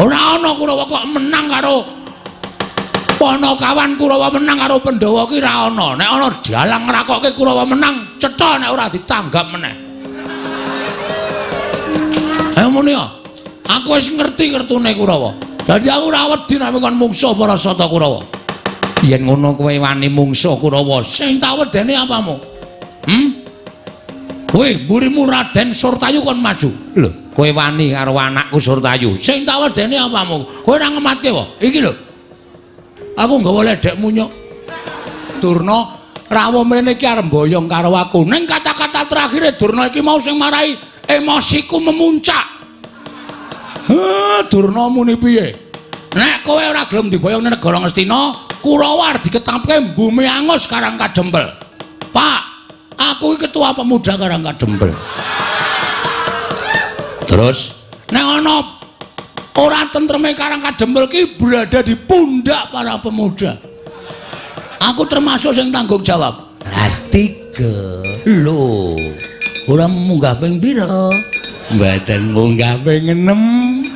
Ora ana Kurawa kok menang karo Panakawan, Kurawa menang karo Pandhawa ki ora ana. Nek ana dalang ngrakokke Kurawa menang, cetha nek ora ditanggap meneh. Ayo muni ya. Aku wis ngerti kertune Kurawa. Dadi aku ora wedi nek kon mungsuh para sata Kurawa. Yen ngono kowe wani mungsuh Kurawa, sing tak wedeni apamu? Hmm? Kowe mburimu Raden Surtayu kon maju. Lho, kowe wani karo anakku Surtayu. Sing tak wedeni apamu? Kowe ora ngematke wae. Iki lho. Aku nggawa ledek munyuk. Durna rawuh mrene iki arep mboyong karo aku. Ning kata-kata terakhire Durna iki mau sing marai emosiku memuncak. Heh, Durna muni piye? Nek kowe ora gelem diboyong ning negara Ngastina, Kurawa arep diketapke bumi angus Karang Kadempel. Pak, aku iki ketua pemuda Karang Kadempel. Terus nek ana ora tentreme Karang Kadempel ki berada di pundak para pemuda. Aku termasuk sing tanggung jawab. Kelas 3. Lho, ora munggah ping pira? Mboten munggah ping 6.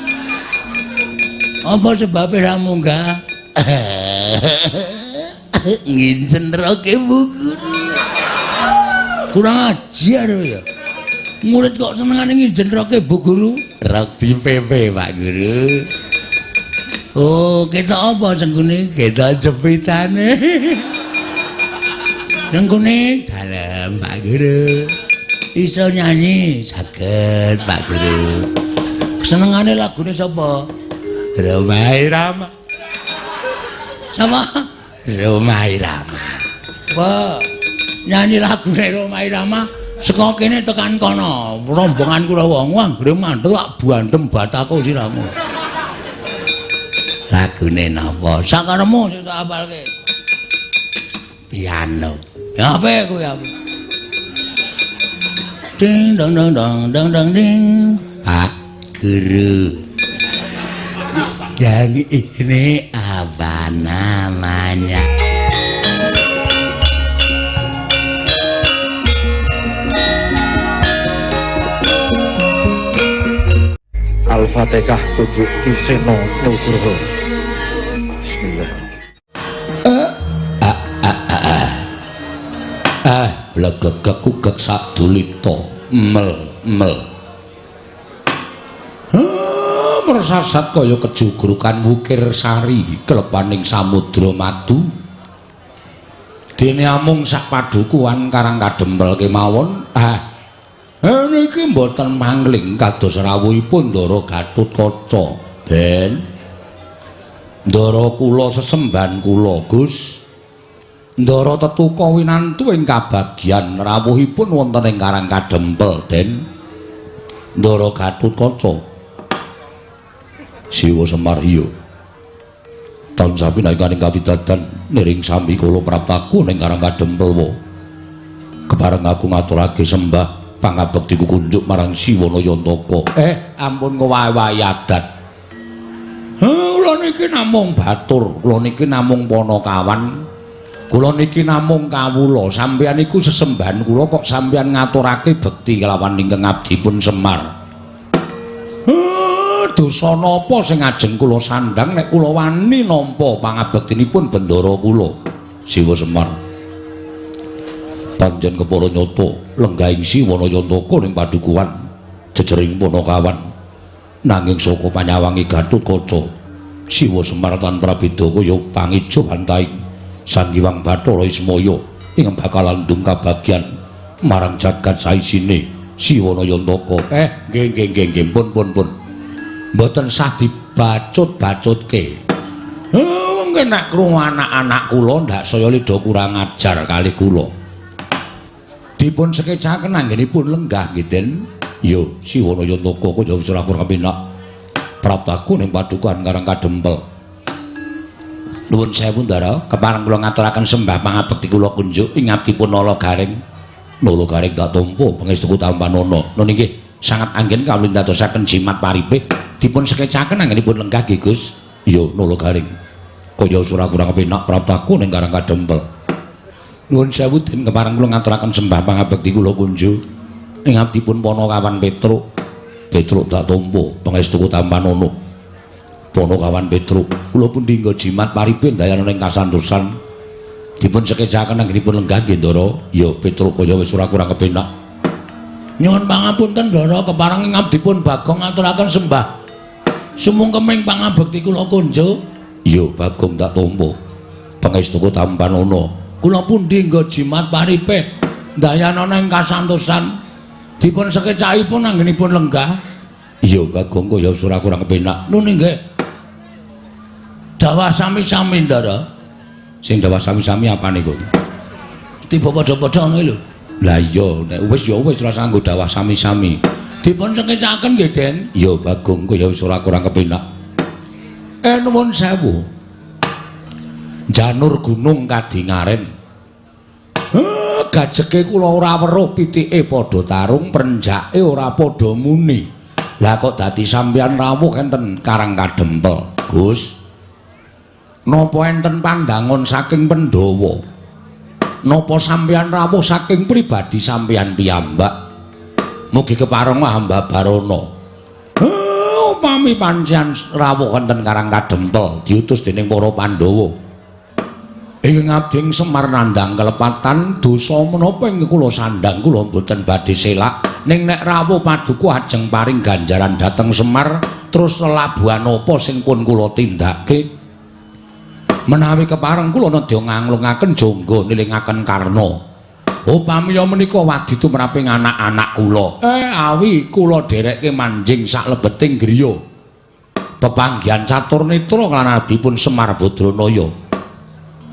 Apa sebabe ra munggah? Ngincen roke Bu Guru. Kurang ajar ya. Murid kok senengane ngincen roke Bu Guru? Rok di PP Pak Guru. Oh, ketok apa senggune? Ketok jepitane. Senggune dalem Pak Guru. Iso nyanyi saged Pak Guru. Senengane lagune sapa? Rhoma Irama. Sapa? Rhoma Irama. Wah, nyanyi lagune Rhoma Irama saka kene tekan kono. Rombongan Kurawa anggere mandek lak bandem batako siramu. Lagune napa? Sakaremu sing tak apalke. Piano. Ya ape kuwi aku? Ding dong dong dong dong dong ding. Pak Guru. Yang ini apa namanya? Al-Fatihah tujuk Ki Seno Nugroho. Bismillah. Blegegek kugek sadulita mel mel. Mersasat kaya kejugrukan wukir sari klepaning samudra madu. Dene amung sak padukuhan Karang Kadempel kemawon. Niki mboten mangling kados rawuhipun Ndara Gatotkaca. Ben Ndara kula sesembahan kula, Gus. Ndara tetuka winantu ing kabagyan rawuhipun wonten ing Karang Kadempel, Den. Ndara Gatotkaca. Siwa Semar iya. Tansah pinanganing kawidadan niring sami kula praptaku ning Karang Kadempel wa. Kepareng aku ngaturake sembah pangabektiku kunjuk marang Siwa Nayantaka. Ampun ngowahi adat. Kula niki namung batur, kula niki namung panakawan. Kula niki namung kawula, sampeyan iku sesembahan kula kok sampeyan ngaturake bekti kelawan ingkang abdipun Semar. Dosa napa sing ajeng kula sandhang nek kula wani nampa pangabektinipun bendara kula Siwa Semar. Panjen kepara nyata lenggahing Siwa Nayantaka ning padukuhan jejering Panakawan. Nanging saka panyawange Gatotkaca Siwa Semar tan prabeda kaya pangejo bantaing Sang Hyang Bathara Ismaya ing bakal landung kabagyan marang jagat saisine Siwa Nayantaka. Nggih nggih nggih nggih pun pun pun. Mboten sah dibacut-bacutke. Mungkin nek krungu anak-anak kula ndak saya lidha kurang ajar kalih kula. Dipun sekecaken anggenipun lenggah nggih, Den. Yo, Siwa Nayantaka kaya wis ora kurang penak. Praptaku ning padukuhan Karang Kadempel. Nuwun sewu Ndara, kepareng kula ngaturaken sembah pangabekti kula kunjuk ing abdipun Nala Gareng. Nala Gareng tak tampa pangestuku tampanana. Nun inggih sangat anggen kawula ndadosaken jimat paripih. Dipun sekecaken anggenipun lenggah nggih, Gus. Iya, Nala Gareng. Kaya ora kurang penak praptaku ning Karang Kadempel. Nuwun sewu Den, kepareng kula ngaturaken sembah pangabekti kula kunjuk ing abdipun Panakawan Petruk. Petruk tak tampa pangestuku tampanana. Panakawan Petruk, kula pundi nggo jimat paripe ndayana ing kasantosan. Dipun sekecaken anggenipun lenggah nggih Ndara. Ya Petruk kaya wis ora kurang kepenak. Nyuwun pangapunten Ndara, kepareng ngabdipun Bagong ngaturaken sembah sumungkeming pangabekti kula kunjo. Ya Bagong tak tampa. Pangestuku tampanana. Kula pundi nggo jimat paripe ndayana ing kasantosan. Dipun sekecakipun anggenipun lenggah. Iya Bagong kaya wis ora kurang kepenak. Nuni nggih. Dawah sami-sami Ndara. Sing dawah sami-sami apane kok? Tiba padha-padha ngono lho. Lah iya, nek wis ya wis ora sanggo dawah sami-sami. Dipun sekecaken nggih, Den. Iya Bagong kaya wis ora kurang kepenak. Nuwun sewu. Janur gunung kadingaren. Gajeke kula ora weruh pitike padha tarung, prenjake ora padha muni. Lah kok dadi sampeyan rawuh enten Karang Kadempel, Gus? Napa enten pandangon saking Pandhawa? Napa sampeyan rawuh saking pribadi sampeyan piyambak? Mugi kepareng hamba barana. Upami pancen rawuh enten Karang Kadempel diutus dening para Pandhawa. Ing ngabdi Semar nandhang kelepatan dosa menapa ing kula sandhang kula mboten badhe selak. Ning nek rawuh paduka ajeng paring ganjaran dhateng Semar terus lelabuhan apa sing pun kula tindake? Menawi kepareng kula nedya nganglungaken jangga nilingaken Karna. Upami menika wadi tumraping anak-anak kula. Awi kula dherekke manjing saklebeting griya. Pepanggihan Caturnetra lan adipun Semar Badranaya.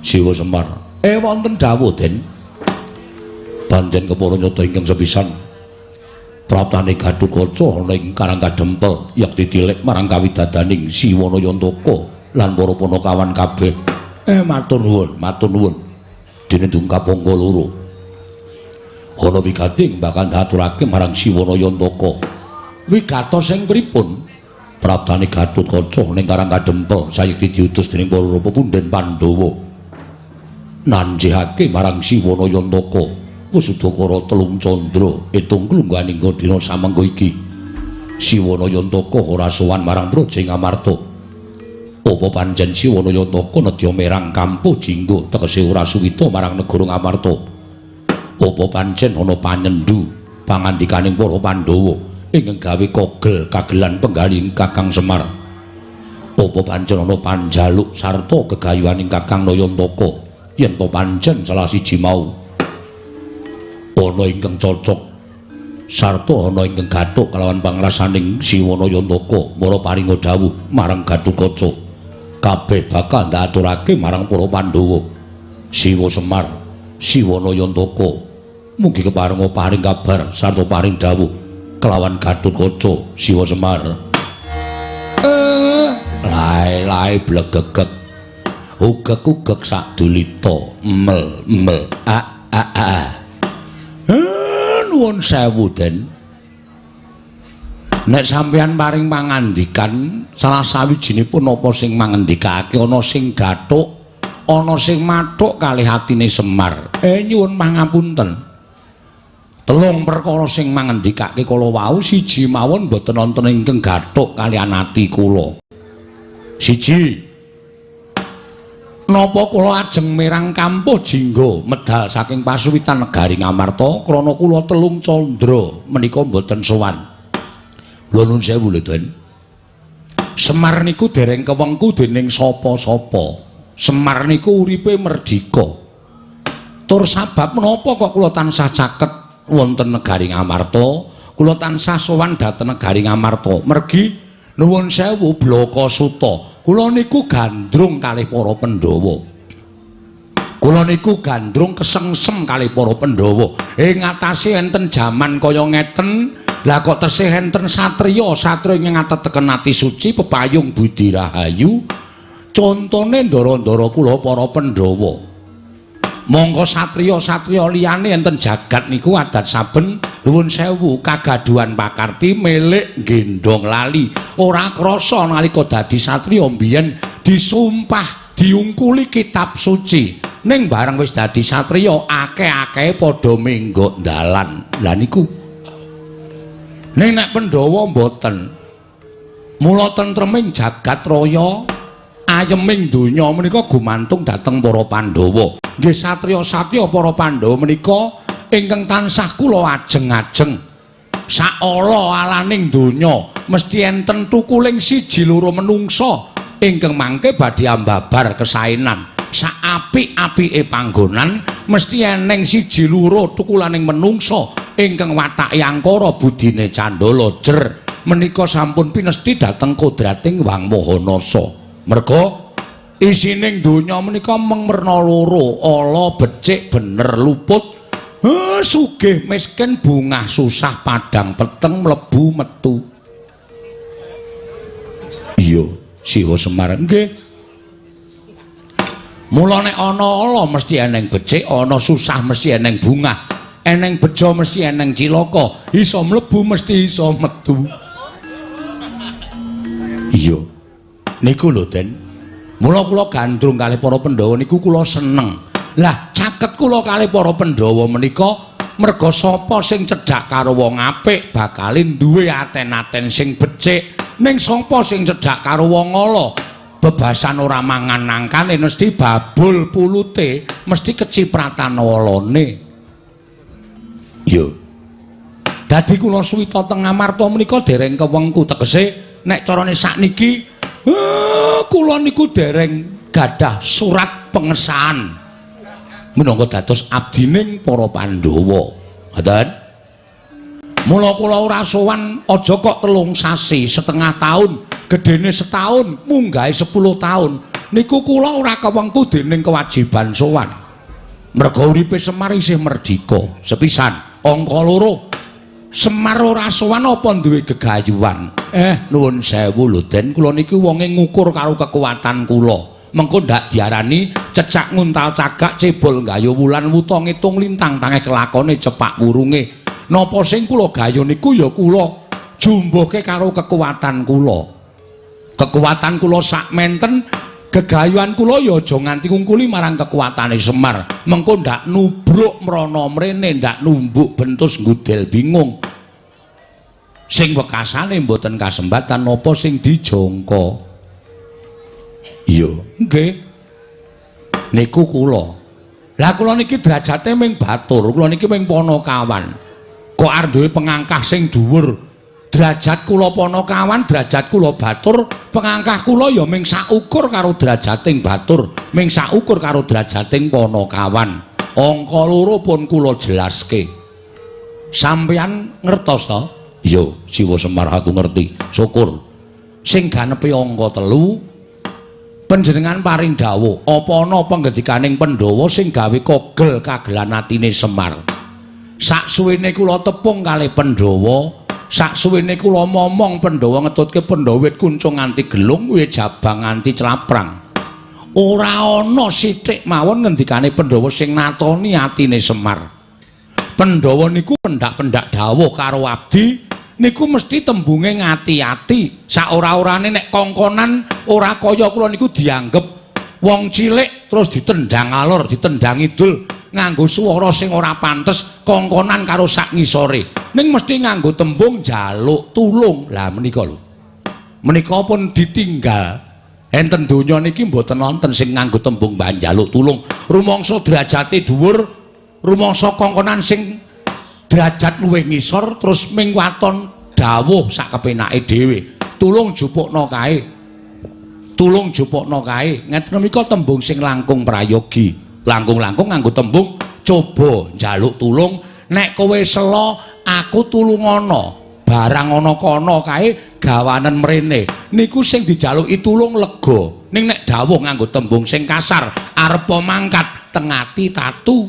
Siwa Semar. Wonten dawuh, Den. Pancen kepara nyata ingkang sepisan. Praptane Gatotkaca ana ing Karang Kadempel yekti tilik marang kawidadaning Siwana Yantaka lan para panakawan kabeh. Matur nuwun, matur nuwun. Dene dungkap angka loro. Ana wigati bakal ndaturake marang Siwana Yantaka. Wigatos sing pripun? Praptane Gatotkaca ning Karang Kadempel sayekti diutus dening para pepunden Pandhawa. Nanjihake marang Siwana Yantaka Wusudakara telung candra etung klungguhaning dina samengko iki. Siwana Yantaka ora sowan marang Praja Ngamarta. Apa pancen Siwana Yantaka nedya merang kampuh jinggo tegese ora suwita marang negara Ngamarta? Apa pancen ana panyendu pangandikaning para Pandhawa ingkang gawe kogel kagelan penggalih Kakang Semar? Apa pancen ana panjaluk sarta gegayuhaning Kakang Nayantaka? Yen to pancen salah siji mau ana ingkang cocok sarta ana ingkang gathuk kalawan pangrasaning Siwana Yantaka mara paringa dawuh marang Gatotkaca. Kabeh bakal ndaturake marang para Pandhawa. Siwa Semar, Siwana Yantaka mugi keparenga paring kabar sarta paring dawuh kelawan Gatotkaca Siwa Semar. Lae-lae blegegeg ugek-ugek sadulita mel-mel a a a. Nuwun sewu, Den. Nek sampeyan paring pangandikan salah sawijinipun apa sing mangendikake ana sing gathuk, ana sing mathuk kalih atine Semar. Nyuwun pangapunten. Telung perkara sing mangendikake kala wau siji mawon mboten wonten ingkang gathuk kaliyan ati kula. Siji, napa kula ajeng mirang kampuh jingga medal saking pasuwitan negari Ngamarta krana kula telung candra menika mboten sowan. Lho nuwun sewu lho, Den. Semar niku dereng kewengku dening sapa-sapa. Semar niku uripe merdika. Tur sabab menapa kok kula tansah caket wonten negari Ngamarta, kula tansah sowan dhateng negari Ngamarta. Mergi nuwun sewu blaka suta. Kula niku gandrung kalih para Pandhawa. Kula niku gandrung kesengsem kalih para Pandhawa. Ing atase enten jaman kaya ngeten, lah kok tesih enten satriya, satriya ingkang ateteken ati suci pepayung budi rahayu. Contone ndara-ndara kula para Pandhawa. Mongko satriya-satriya liyane enten jagat niku adat saben nuwun sewu kagaduhan pakarti milik gendhong lali. Ora krasa nalika dadi satriya mbiyen disumpah diungkuli kitab suci. Ning bareng wis dadi satriya akeh-akehe padha menggok dalan. Lah niku. Ning nek Pandhawa mboten. Mula tentreming jagat raya, ayeming donya menika gumantung dhateng para Pandhawa. Nggih satriya-satriya para Pandhawa menika ingkang tansah kula ajeng-ajeng. Saala alaning donya mesti enten tukuling siji loro menungsa ingkang mangke badhe ambabar kesaenan. Saapik-apike panggonan mesti eneng siji loro tukulaning menungsa ingkang watake angkara budine candala jer. Menika sampun pinesti dhateng kodrating Wang Maha Nasa. Merga isining donya menika mung werna loro, ala becik bener luput, sugih miskin bungah susah padang peteng mlebu metu. Iya, Siwa Semar nggih. Mula nek ana ala mesti eneng becik, ana susah mesti eneng bungah, eneng bejo mesti eneng cilaka, iso mlebu mesti iso metu. Iya. Niku lho, Den. Mula kula gandrung kalih para Pandhawa niku kula seneng. Lah, caket kula kalih para Pandhawa menika merga sapa sing cedhak karo wong apik bakal duwe aten-aten sing becik. Ning sapa sing cedhak karo wong ala, bebasan ora mangan nangkane mesti babul pulute, mesti kecipratan alane. Iya. Dadi kula suwita teng Amarta menika dereng kewengku, tegese nek carane sakniki kula niku dereng gadah surat pengesahan minangka dados abdining para Pandhawa. Ngoten. Mula kula ora sowan aja kok 3 sasi, setengah tahun, gedene setahun, munggahe 10 tahun. Niku kula ora kewengku dening kewajiban sowan. Merga uripe Semar isih merdika. Sepisan, angka loro. Semar ora sowan apa duwe gegayuhan? Nuwun sewu lho, Den, kula niki wonge ngukur karo kekuatan kula. Mengko ndak diarani cecak nguntal cagak cebol gayo wulan wuta ngitung lintang tange kelakone cepak wurunge. Napa sing kula gayo niku ya kula jumbuhke karo kekuatan kula. Kekuatan kula sak menten, gegayuhan kula ya aja nganti ngungkuli marang kekuatane Semar. Mengko ndak nubruk mrana mrene, ndak numbuk bentus ngudel bingung. Sing wekasane mboten kasembatan napa sing dijangka. Iya, nggih. Niku kula. Lah kula niki derajate ming batur, kula niki ming panakawan. Kok arep duwe pengangkah sing dhuwur? Derajat kula panakawan, derajat kula batur, pengangkah kula ya ming saukur karo derajating batur, ming saukur karo derajating panakawan. Angka loro pun kula jelaske. Sampeyan ngertos to? Iya, Siwa Semar aku ngerti. Syukur. Sing ganepi angka 3, panjenengan paring dawuh, apa ana panggendikaning Pandhawa sing gawe kogel kagelan atine Semar? Saksuwene kula tepung kalih Pandhawa, saksuwene kula momong Pandhawa ngetutke Pandhawa wit kuncung nganti gelung, wit jabang nganti claprang. Ora ana sithik mawon ngendikane Pandhawa sing natoni atine Semar. Pandhawa niku pendak-pendak dawuh karo abdi niku mesti tembunge ngati-ati. Saora-orane nek kongkonan ora kaya kula niku dianggep wong cilik terus ditendang alor, ditendang idul nganggo swara sing ora pantes, kongkonan karo sak ngisore. Ning mesti nganggo tembung njaluk tulung. Lah menika lho. Menika pun ditinggal. Enten donya niki mboten wonten sing nganggo tembung njaluk tulung. Rumangsa derajate dhuwur, rumangsa kongkonan sing derajat luwih ngisor terus ming waton dawuh sak kepenake dhewe. Tulung jupukna kae. Tulung jupukna kae. Ngeten menika tembung sing langkung prayogi. Langkung-langkung nganggo tembung coba njaluk tulung. Nek kowe sela aku tulungana. Barang ana kono kae gawanen mrene. Niku sing dijaluki tulung lega. Ning nek dawuh nganggo tembung sing kasar, arepa mangkat tengati tatu.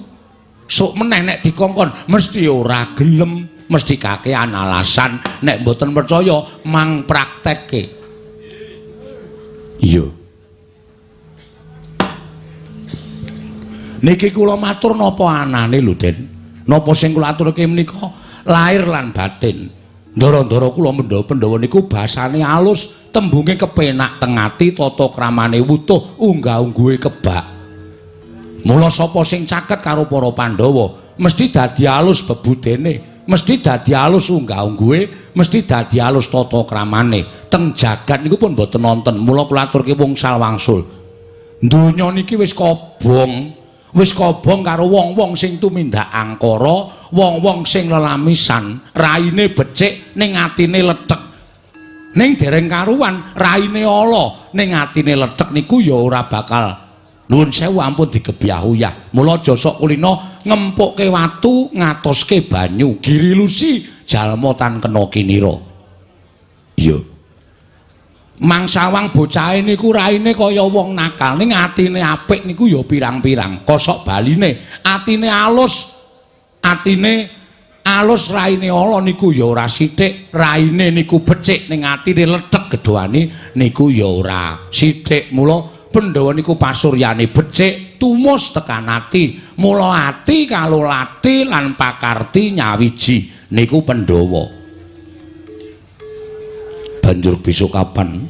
Sok meneh nek dikongkon mesti ora gelem, mesti kakean alasan. Nek mboten percaya mang praktekke. Iya. Niki kula matur napa anane lho, Den. Napa sing kula aturke menika lahir lan batin. Ndara-ndara kula mendha Pandhawa niku basane alus, tembunge kepenak teng ati, tata kramane wutuh, unggah-ungguhe kebak. Mula sapa sing caket karo para Pandhawa mesti dadi alus bebudene. Mesti dadi alus unggah-ungguhe, mesti dadi alus tata kramane. Teng jagat niku pun mboten nonton. Mula kula aturke wungsal wangsul. Donya niki wis kobong. Wis kobong karo wong-wong sing tumindak angkara, wong-wong sing lelamisan, raine becik ning atine lethek. Ning dereng karuan raine ala ning atine lethek niku ya ora bakal nuwun sewu ampun digebyah-uyah. Mula aja sok kulina ngempukke watu ngatoske banyu, girilusi jalma tan kena kinira. Iya. Mangsawang bocahe niku raine kaya wong nakal ning atine apik niku ya pirang-pirang. Kosok baline atine alus, atine alus raine ala niku ya ora sithik, raine niku becik ning atine lethek gedhoane niku ya ora sithik. Mula Pandhawa niku pasuryane becik tumus tekan ati. Mula ati kalolati lan pakarti nyawiji niku Pandhawa. Banjur besok kapan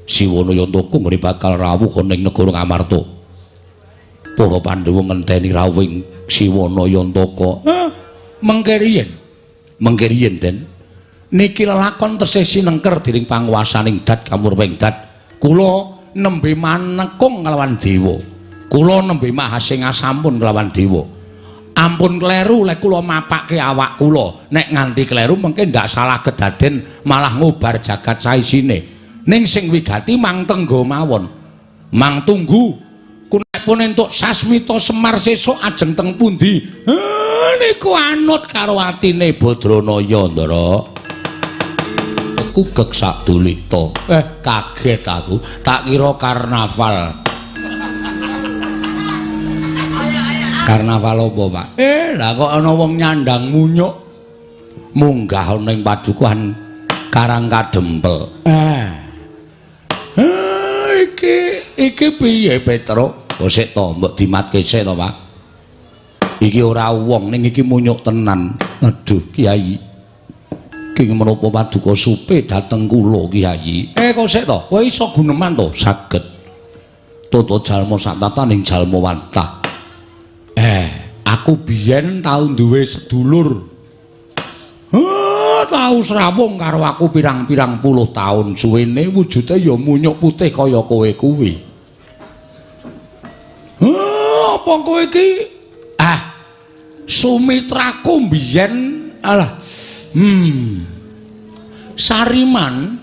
Siwana Yantaka nggone bakal rawuh ana ing negara Ngamarta. Para Pandhawa ngenteni rawuhing Siwana Yantaka. Mengke riyen. Mengke riyen, Den. Niki lelakon tesih sinengker dening panguwasaning Dat Kamurwing Dat. Kula nembe manekung kelawan dewa. Kula nembe mahasingasampun kelawan dewa. Ampun kleru lek kula mapake awak kula. Nek nganti kleru mengke ndak salah kedaden malah ngubar jagat saisine. Ning sing wigati mang tenggo mawon. Mang tunggu. Ku nek pun entuk sasmita Semar sesuk ajeng teng pundi? Niku anut karo atine Badranaya, Ndara. Kugek sadulita. Kaget aku. Tak kira karnaval. Karnaval apa, Pak? Lah kok ana wong nyandang munyuk munggah ana ing padukuhan Karang Kadempel. Iki piye, Petruk? Oh sik to, mbok dimatke sik to, Pak. Iki ora wong ning iki munyuk tenan. Aduh, Kiai. King menapa paduka supe dhateng kula, Kiai? Kok sik to? Kowe iso guneman to? Saged. Tata jalma satataning jalma wantah. Aku biyen tau duwe sedulur. Tau srawung karo aku pirang-pirang puluh taun suwene wujude ya munyuk putih kaya kowe kuwi. Apa kowe iki? Sumitraku biyen alah. Sariman.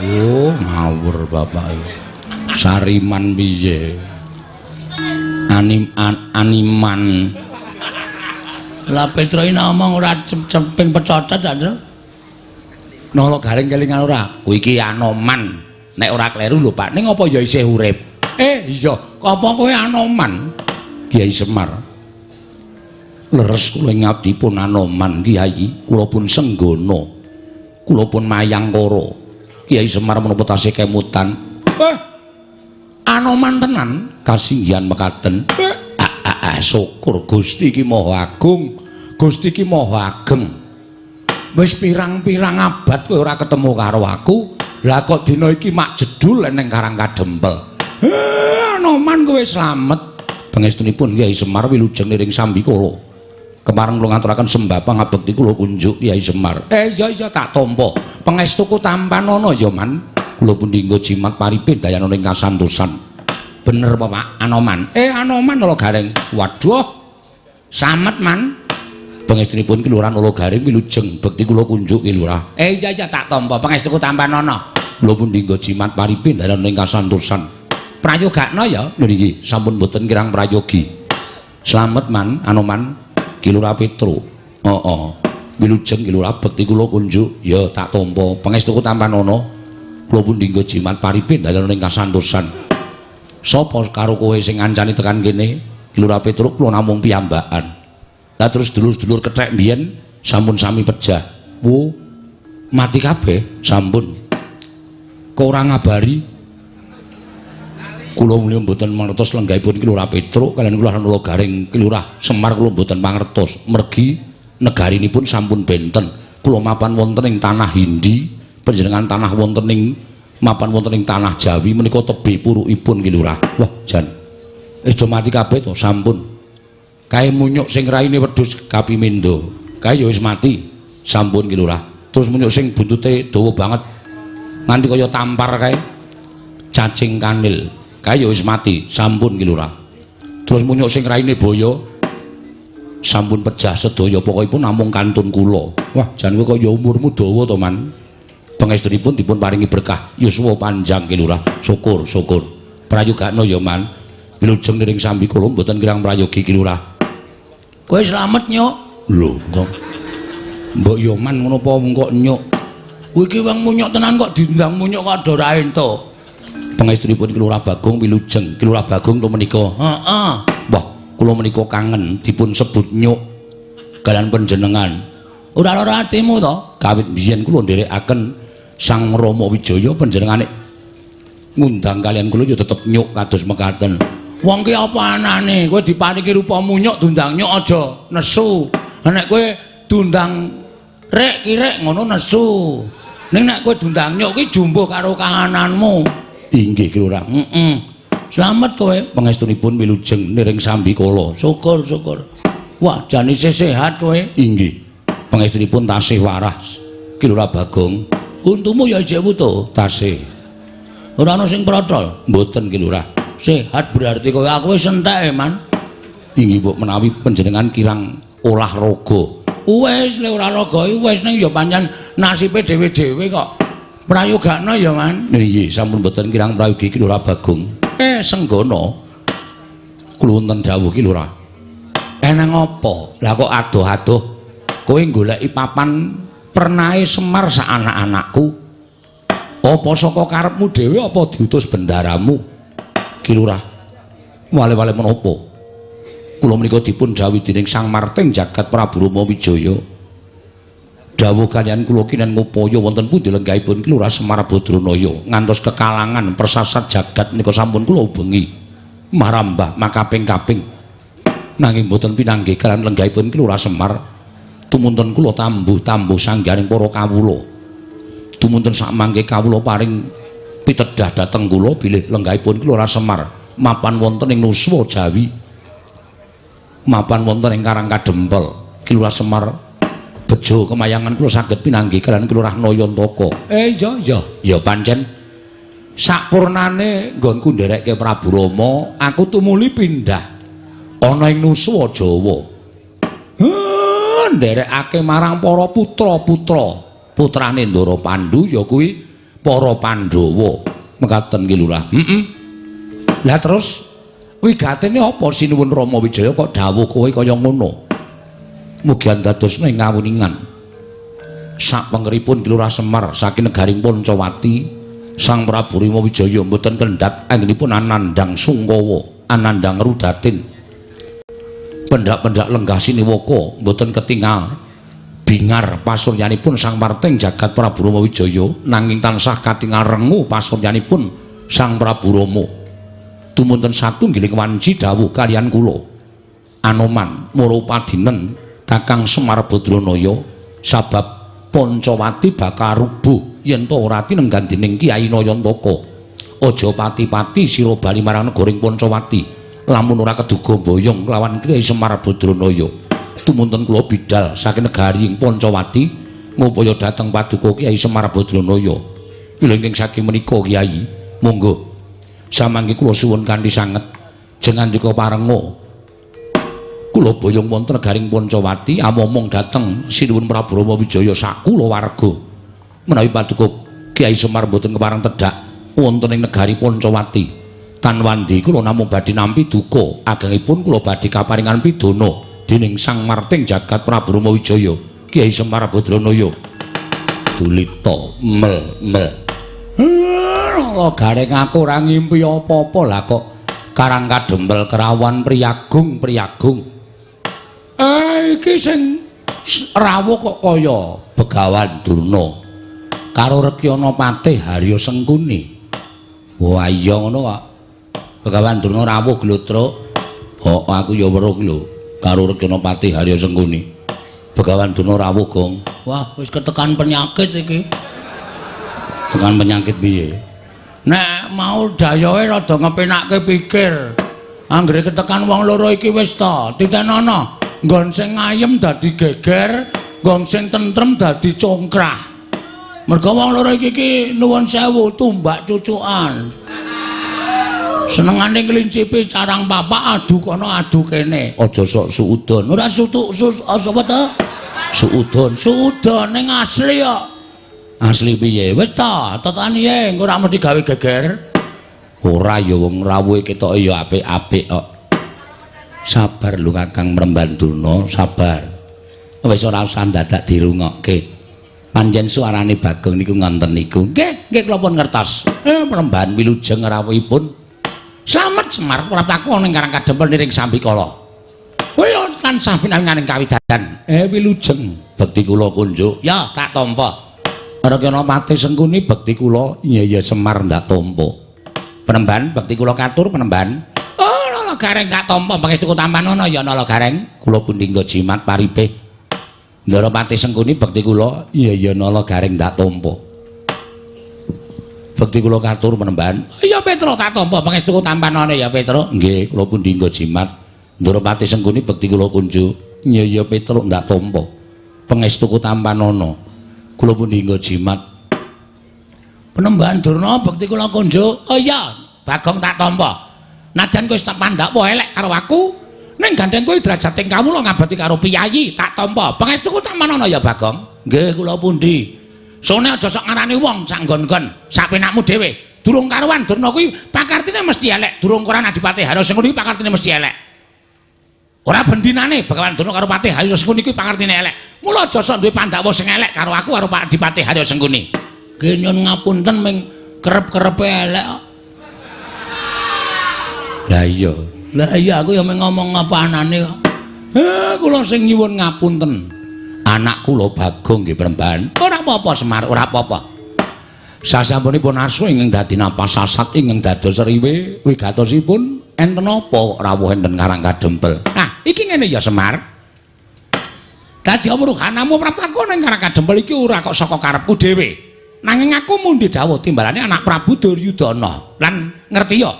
Oh, ngawur bapak iki. Sariman piye? Animan. Lah Petro iki ngomong ora cemping pecotot ta, Tru? Nala garing kelingan ora? Kuwi iki Anoman. Nek ora kleru lho, Pak. Ning apa ya isih urip? Iya. Apa kowe Anoman? Kiai Semar. Leres kula ngabdi pun Anoman, Kiai. Kula pun senggana. Kula pun mayangkara. Kiai Semar menapa tasih kemutan? Anoman tenan kasinggihan mekaten. Syukur Gusti iki Maha Agung. Gusti iki Maha Ageng. Wis pirang-pirang abad kowe ora ketemu karo aku. Lah kok dina iki mak jedul ning Karang Kadempel. Anoman kowe slamet. Pangestunipun Kyai Semar wilujeng niring sambikala. Kemareng kula ngaturaken sembah pangabekti kula kunjuk Kyai Semar. Iya tak tampa. Pangestuku tampanana ya, Man. Kula pundi nggo jimat paripin dayana ing kasantosan. Bener apa, Pak? Anoman. Anoman Nala Gareng. Waduh. Samet, Man. Pangestunipun Ki Lurah Nala Gareng wilujeng bekti kula kunjuk Ki Lurah. Iya tak tampa. Pangestuku tampanana. Kula pundi nggo jimat paripin dayana ing kasantosan. Prayogakno ya. Lho niki sampun mboten kirang prayogi. Slamet, Man, Anoman. Ki Lurah Petro. Heeh. Wilujeng Ki Lurah bekti kula kunjuk. Ya tak tampa. Pangestuku tampanana. Kula pundi nggo jimat paripin dayana ing kasantosan. Sapa karo kowe sing ngancani tekan kene? Ki Lurah Petruk kula namung piyambakan. Lah terus dulur-dulur kethek mbiyen sampun sami pejah. Wo, mati kabeh sampun. Kok ora ngabari? Kula mulya mboten mangertos lenggahipun Ki Lurah Petruk kaliyan Ki Lurah Nala Gareng, Ki Lurah Semar kula mboten mangertos. Mergi negarinipun sampun benten. Kula mapan wonten ing tanah Hindi, panjenengan tanah wonten ing mapan wonten ing tanah Jawi menika tebih purukipun Ki Lurah. Wah, jan. Wis do mati kabeh to, sampun. Kae munyuk sing raine wedhus kapimendo. Kae ya wis mati. Sampun Ki Lurah. Terus munyuk sing buntute dawa banget nganti kaya tampar kae. Cacing kanil. Kae ya wis mati. Sampun Ki Lurah. Terus munyuk sing raine boyo sampun pejah sedaya, pokokipun namung kantun kula. Wah, jan kowe kaya umurmu dawa to, Man. Pangestunipun dipun paringi berkah yuswa panjang Ki Lurah. Syukur, syukur. Prayogakno ya, Man. Wilujeng niring sambi kula mboten kirang prayogi Ki Lurah. Kowe slamet, Nyuk. Lho, kok mbok yo Man ngono apa kok nyuk? Kowe iki wong munyuk tenan kok diundang munyuk kok ada ora entuk. Pangestunipun Ki Lurah Bagong wilujeng. Ki Lurah Bagong to menika. Heeh. Wah, kula menika kangen dipun sebut nyuk kalian panjenengan. Ora lara atimu to? Kawit biyen kula nderekaken Sang Rama Wijaya panjenengane ngundang kalian kula ya tetep nyuk kados mekaten. Wong ki apa anane? Kowe diparingi rupa munyuk diundang nyuk aja nesu. Nek kowe diundang rek kirek ngono nesu. Ning nek kowe diundang nyuk ki jumbuh karo kahananmu. Inggih Ki Lurah. Heeh. Slamet kowe. Pangestunipun wilujeng niring sambi kala. Syukur, syukur. Wah, jan isih sehat kowe. Inggih. Pangestunipun tasih waras Ki Lurah Bagong. Untumu ya isih wutuh. Tasih. Ora ana sing protol. Mboten Ki Lurah. Sehat berarti kowe. Aku wis entek, Man. Inggih mbok menawi panjenengan kirang olahraga. Wis, lek ora raga wis ning ya pancen nasibe dhewe-dhewe kok. Prayogakno ya, Man. Nggih, sampun mboten kirang prayogi Ki Lurah Bagong. Senggono. Kula wonten dawuh Ki Lurah. Eneng apa? Lah kok adoh-adoh kowe goleki papan pernahe Semar sak anak-anakku? Apa saka karepmu dhewe apa diutus bendaramu? Ki Lurah. Wale-wale menapa? Kula menika dipun dhawuhi dening Sang Marting Jagat Prabu Rama Wijaya. Dawuh kaliyan kula kinen ngupaya wonten pundi lenggahipun Ki Lurah Semar Badranaya ngantos kekalangan persasat jagat nika sampun kula ubengi marambah makaping-kaping. Nanging boten pinanggih kaliyan lenggahipun Ki Lurah Semar. Tumunten kula tambuh-tambuh sangganing para kawula. Tumunten sakmangke kawula paring pitedah dhateng kula bilih lenggahipun Ki Lurah Semar mapan wonten ing Nuswa Jawi. Mapan wonten ing Karang Kadempel. Ki Lurah Semar bejo kemayangan kula saged pinanggih kaliyan Ki Lurah Nayantaka. Iya iya. Ya pancen sakpurnane nggonku nderekke Prabu Rama, aku tumuli pindah ana ing Nuswa Jawa. Nderekake marang para putra-putra putrane Ndara Pandu ya kuwi para Pandhawa. Mekaten Ki Lurah. Heeh. Lah terus wigatene apa sinuwun Rama Wijaya kok dawuh kowe kaya ngono? Mugi andadosna ing ngawuningan. Sapengeripun Ki Lurah Semar saking negaring Pancawati, Sang Prabu Rama Wijaya mboten kendhat anggenipun anandhang sungkawa, anandhang rudatin. Pendak-pendak lenggah siniwaka mboten ketingal bingar pasuryanipun Sang Marting Jagat Prabu Rama Wijaya, nanging tansah katingal rengu pasuryanipun Sang Prabu Rama. Tumunten satunggiling wanci dawuh kaliyan kula Anoman Murupadinen Kakang Semar Badranaya sabab Pancawati bakal rubuh yen ta ora tinenggan dening Kyai Nayantaka. Aja pati-pati sira bali marang negaring Pancawati lamun ora keduga boyong kelawan Kyai Semar Badranaya. Tumunten kula bidal saking negari ing Pancawati ngupaya dhateng paduka Kyai Semar Badranaya. Wilujeng saking menika Kyai, monggo samangke kula suwun kanthi sanget jengandika parenga. Kula boyong wonten negaring Pancawati amomong dhateng Sinuwun Prabu Rama Wijaya sakula warga. Menawi paduka Kyai Semar mboten kepareng tedhak wonten ing negari Pancawati, tan wandi kula namung badhe nampi duka agengipun kula badhe kaparingan pidana dening Sang Marting Jagat Prabu Rama Wijaya Kyai Semar Badranaya. Dulita mel mel. Gareng aku ora ngimpi apa-apa lah kok Karang Kadempel Kerawan priyagung priyagung. Iki sing rawuh kok kaya Begawan Durna karo Rekyana Patih Harya Sengkuni. Wah iya ngono kok. Begawan Durna rawuh glodrok. Oh aku ya weruh lho karo Rekyana Patih Harya Sengkuni. Begawan Durna rawuh, Gong. Wah, wis ketekan penyakit iki. Tekan penyakit piye? Nek mau dayohe rada ngepenakke pikir. Anggere ketekan wong loro iki wis ta, titenono. Nggon sing ayem dadi geger, nggon sing tentrem dadi congkrah. Mergo wong loro iki ki nuwun sewu tumbak cucukan. Senengane ngelincipi carang papak adu kono adu kene. Aja sok suudon. Ora sutuk sus apa to? Suudon, suudon ning asli kok. Asli piye? Wis ta, tetane piye engko ora mesti gawe geger. Ora ya wong rawuhe ketoke ya apik-apik kok. Sabar lho Kakang Mremban Durna, sabar. Wis ora usah dadak dirungokke. Pancen suarane Bagong niku ngonten niku. Nggih, nggih kula pun ngertos. Mremban wilujeng rawuhipun. Slamet Semar praptaku ana ing Karang Kadempel niring sambikala. Kowe tansah pinanganing kawidadan. Wilujeng bekti kula kunjuk. Ya, tak tampa. Rekyana Patih Sengkuni bekti kula. Iya iya Semar ndak tampa. Penemban bekti kula katur penemban. Oh, Nala Gareng tak tampa pangestuku tampan ana ya Nala Gareng. Kula pundi nggo jimat paripih. Ndara Patih Sengkuni bekti kula. Iya iya Nala Gareng ndak tampa. Bekti kula katur penemban. Iya Petro tak tampa pangestuku tampan ana ya Petro. Nggih, kula pundi nggo jimat. Ndara Patih Sengkuni bekti kula kunjuk. Iya iya Petro ndak tampa. Pangestuku tampan ana. Kula pundi nggo jimat. Penemban Durna bekti kula kunjuk. Oh iya, Bagong tak tampa. Najan kowe wis tak pandhakwa elek karo aku, ning gandeng kowe derajating kawula ngabekti karo piyayi, tak tampa. Pangestuku tampan ana ya Bagong. Nggih, kula pundi. Sone aja sok ngarani wong sak nggon-nggon, sak penakmu dhewe. Durung karuan Durna kuwi pakartine mesti elek, durung karuan Adipati Harya Sengkuni kuwi pakartine mesti elek. Ora bendinane Begawan Durna karo Patih Harya Sengkuni kuwi pakartine elek. Mula aja sok duwe pandhawa sing elek karo aku karo Pak Adipati Harya Sengkuni. Nggih nyun ngapunten ming kerep-kerepe elek kok. Lah iya. Lah iya aku ya mung ngomong apa anane kok. Kula sing nyuwun ngapunten. Anak kula Bagong nggih Premban. Ora apa-apa Semar, ora apa-apa. Sasampunipun asu ingkang dadi napas sasat ingkang dados riwe wigatosipun enten apa kok rawuh enten Karang Kadempel. Nah, iki ngene ya Semar. Dadi amruhanamu praptaku ning Karang Kadempel iki ora kok saka karepku dhewe. Nanging aku mundi dawuh timbalane anak Prabu Duryudana. Lan ngerti ya?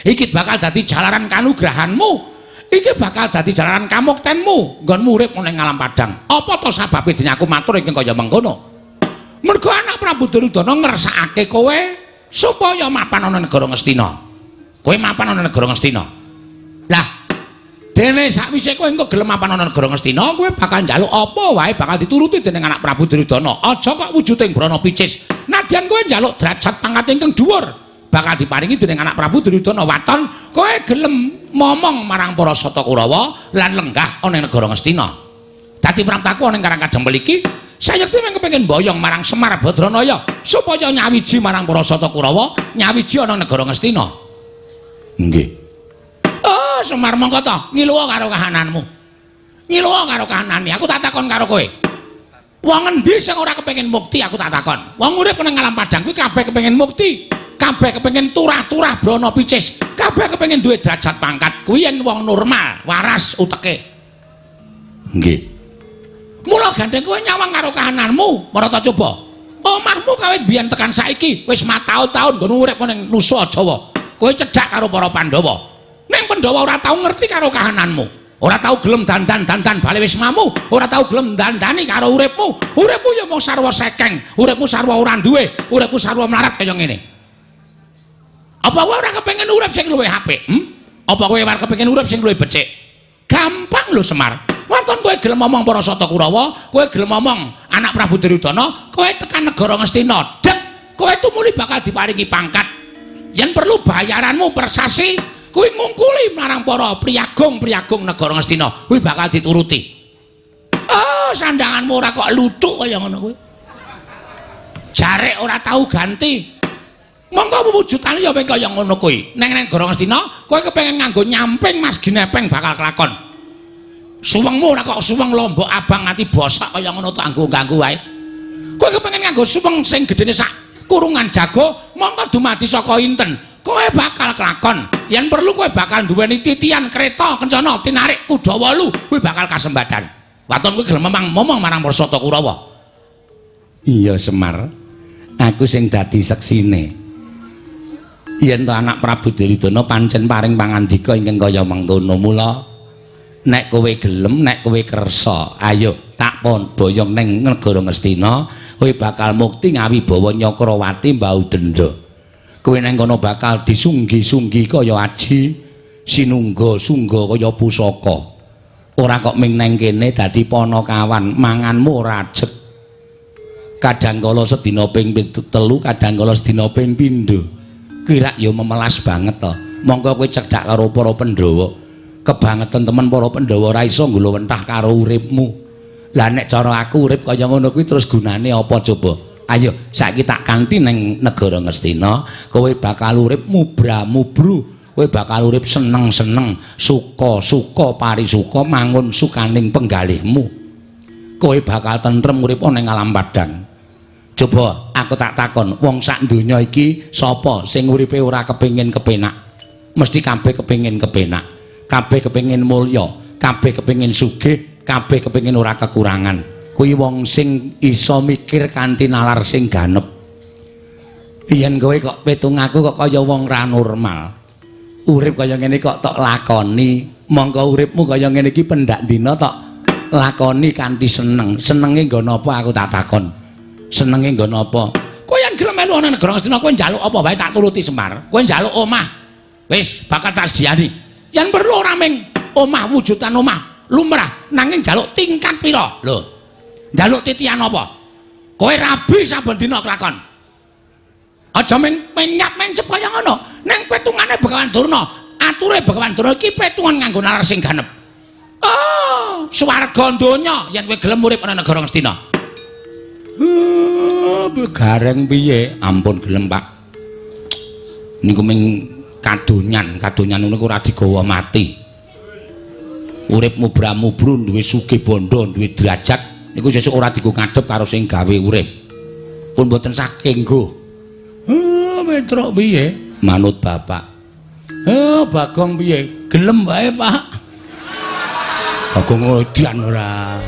Iki bakal dadi jalaran kanugrahanmu. Iki bakal dadi jalaran kamuktenmu nggonmu urip ning alam padang. Apa to sababe dene aku matur ingkang kaya mengkono? Mergo anak Prabu Duryudana ngersakake kowe supaya mapan ana negara Ngastina. Kowe mapan ana negara Ngastina. Lah, dene sakwise kowe engko gelem mapan ana negara Ngastina, kowe bakal njaluk apa wae bakal dituruti dening anak Prabu Duryudana. Aja kok wujuding brana picis. Nadyan kowe njaluk derajat pangkat ingkang dhuwur, bakal diparingi dening anak Prabu Duryudana. Waton kowe gelem momong marang para Sata Kurawa lan lenggah ana ing negara Ngastina. Dadi praptaku ana ing Karang Kadempel iki sayekti mung kepengin mboyong marang Semar Badranaya supaya nyawiji marang para Sata Kurawa, nyawiji ana negara Ngastina. Nggih. Oh, Semar mongko to, ngiluwa karo kahananmu. Ngiluwa karo kahanane, aku tak takon karo kowe. Wong endi sing ora kepengin mukti aku tak takon. Wong urip nang alam padang kuwi kabeh kepengin mukti. Kabeh kepengin turah-turah brana picis, kabeh kepengin duwe derajat pangkat. Kuwi yen wong normal, waras uteke. Nggih. Mula gandeng kowe nyawang karo kahananmu, marata coba. Omahmu kawit biyen tekan saiki wis mataun-taun nggon urip ning Nusa Jawa. Kowe cedhak karo para Pandhawa. Ning Pandhawa ora tau ngerti karo kahananmu. Ora tau gelem dandan-dandan bali wismamu, ora tau gelem dandani karo uripmu. Uripmu ya mung sarwa sekeng, uripmu sarwa ora duwe, uripmu sarwa melarat kaya ngene. Apa kowe ora kepengin urip sing luwih apik? Apa kowe ora kepengin urip sing luwih becik? Gampang lho Semar. Wonten kowe gelem ngomong para Sata Kurawa, kowe gelem ngomong anak Prabu Duryudana, kowe tekan negara Ngastina, dek, kowe tumuli bakal diparingi pangkat. Yen perlu bayaranmu persasi, kuwi ngungkuli marang para priyagung-priyagung negara Ngastina, kuwi bakal dituruti. Oh, sandanganmu ora kok luthuk kaya ngono kuwi. Jarek ora tau ganti. Monggo wuwujudane ya wing kaya ngono kuwi. Neng negara Ngastina, kowe kepengin nganggo nyamping Mas Ginepeng bakal kelakon. Suwengmu ora kok suweng lombok abang nganti bosok kaya ngono tak anggo-ganggu wae. Kowe kepengin nganggo suweng sing gedene sak kurungan jago, monggo dumadi saka inten. Kowe bakal kelakon. Yen perlu kowe bakal duweni titian kereta kencana tinarik kuda wolu, kuwi bakal kasembadan. Waton kowe gelem momong marang para Sata Kurawa. Iya Semar, aku sing dadi seksine. Yen to anak Prabu Duryudana pancen paring pangandika ingkang kaya mengkono, mula Nek kowe gelem, nek kowe kersa, ayo tak pon boyong ning negara Ngastina, kowe bakal mukti ngawibawa Nyakrawati mbau denda. Kowe nang kono bakal disunggi-sunggi kaya aji, sinungga-sungga kaya pusaka. Ora kok ming nang kene dadi panakawan, manganmu ora ajeg. Kadang kala sedina ping 3, kadang kala sedina ping pindho. Kuwi rak ya memelas banget to. Mongko kowe cedhak karo para Pandhawa. Kebangetan temen para Pandhawa ora iso nggulawentah karo uripmu. Lah nek cara aku urip kaya ngono kuwi terus gunane apa coba? Ayo saiki tak kanthi ning negara Ngastina, kowe bakal urip mubra-mubru, kowe bakal urip seneng-seneng, suka-suka parisuka mangun sukaning penggalihmu. Kowe bakal tentrem urip ning alam padang. Coba aku tak takon, wong sak donya iki sapa sing uripe ora kepengin kepenak? Mesti kabeh kepengin kepenak, kabeh kepengin mulya, kabeh kepengin sugih, kabeh kepengin ora kekurangan. Kuwi wong sing iso mikir kanthi nalar sing ganep. Yen kowe kok petung aku kok kaya wong ra normal. Urip kaya ngene kok tok lakoni, mongko uripmu kaya ngene iki pendak dina tok lakoni kanthi seneng. Senenge nggo napa aku tak takon. Senenge nggo napa? Kowe yen gelem melu ana negara Ngastina kowe njaluk apa wae tak turuti Semar. Kowe njaluk omah, wis bakal tak sediani. Yen perlu ora ming omah wujudan omah lumrah, nanging njaluk tingkat pira? Lho. Njaluk titian apa? Kowe rabi saben dina kelakon. Aja ming menyap mencep kaya ngono. Ning petungane Begawan Durna, ature Begawan Durna iki petungan nganggo nalar sing ganep. Oh, swarga donya yen kowe gelem urip ana negara Ngastina. Gareng piye? Ampun gelem, Pak. Niku ming kadonyan, kadonyan niku ora digawa mati. Urip mubra-mubru duwe sugih bondo, duwe derajat niku sesuk ora digo ngadhep karo sing gawe urip. Pun mboten saking nggo. Petruk piye? Manut bapak. Bagong piye? Gelem wae, Pak. Bagong edan ora.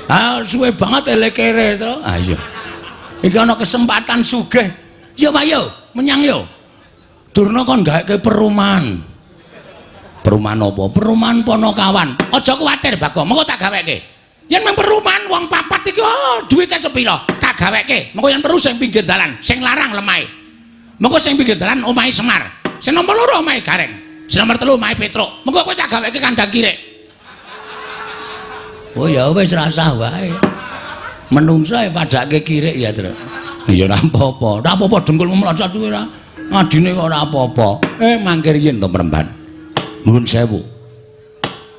Ah, suwe banget elekere to. Ah iya. Iki ana kesempatan sugih. Yo Pak yo, menyang yo. Durna kon gawekke perumahan. Perumahan apa? Perumahan Panakawan. Aja kuwatir Bagong, mengko tak gaweke. Yen mung perumahan wong papat iki oh, duwite sepira? Tak gaweke. Mengko yen perlu sing pinggir dalan, sing larang lemahe. Mengko sing pinggir dalan omahe Semar. Sing nomor 2 omahe Gareng. Sing nomor 3 omahe Petruk. Mengko kowe tak gaweke kandang kirik. Oh ya wis rasah wae. Menungso e padake kirik ya, Tru. Ya ora apa-apa. Ora apa-apa dengkulmu mlocot kuwi ora. Ngadine kok ora apa-apa. Mangke riyin to Premban. Nuwun sewu.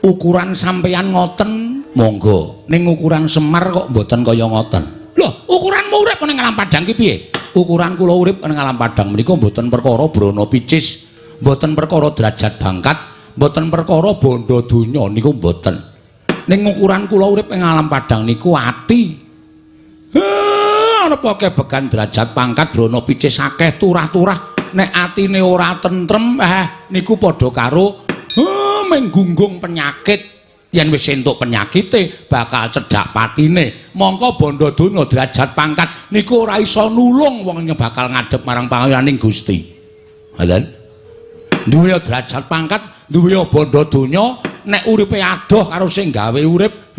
Ukuran sampeyan ngoten monggo. Ning ukuran Semar kok mboten kaya ngoten. Lho, ukuranmu urip ning alam padang ki piye? Ukuran kula urip ning alam padang menika mboten perkara brana picis, mboten perkara derajat bangkat, mboten perkara bondo donya niku mboten. Ning ukuran kula urip ing alam padang niku ati. Ana kebegan derajat pangkat brana picis akeh turah-turah, nek atine ora tentrem niku padha karo menggunggung penyakit. Yen wis entuk penyakite bakal cedhak patine. Mongko bondo donya derajat pangkat niku ora iso nulung wong bakal ngadhep marang pangayaning Gusti. Ngoten. Duwe derajat pangkat, duwe bondo donya, nek uripe adoh karo sing gawe urip,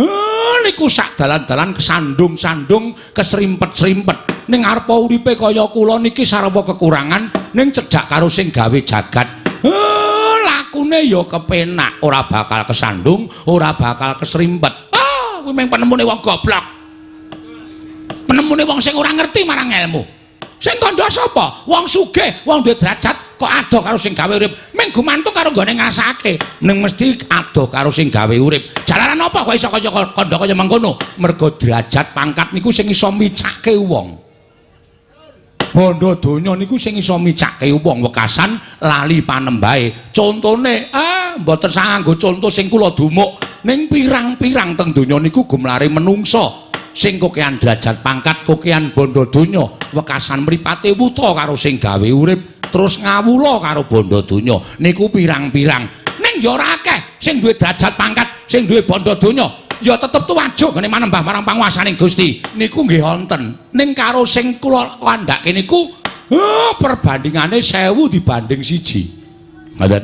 niku sak dalan-dalan kesandung-sandung, kesrimpet-srimpet. Ning arepa uripe kaya kula niki sarwa kekurangan, ning cedhak karo sing gawe jagat. Lakune ya kepenak, ora bakal kesandung, ora bakal kesrimpet. Kuwi mung penemune wong goblok. Penemune wong sing ora ngerti marang ilmu. Sing kandha sapa? Wong sugih, wong duwe derajat kok adoh karo sing gawe urip. Ming gumantung karo nggone ngrasake. Ning mesti adoh karo sing gawe urip. Jalaran apa kok iso kaya kandha kaya mengkono? Mergo derajat pangkat niku sing iso micake wong. Bondo donya niku sing iso micake wong wekasan lali panembahe. Contone, mboten sah nganggo conto sing kula dumuk. Ning pirang-pirang teng donya niku gumlare menungsa sing kokean derajat pangkat, kokean bondo donya, wekasan mripate wuta karo sing gawe urip, terus ngawula karo bondo donya. Niku pirang-pirang. Ning ya ora akeh sing duwe derajat pangkat, sing duwe bondo donya, ya tetep tuwajuk ngene manembah marang panguwasaning Gusti. Niku nggih wonten. Ning karo sing kula kandhake niku perbandingane 1000 dibanding 1. Ngoten.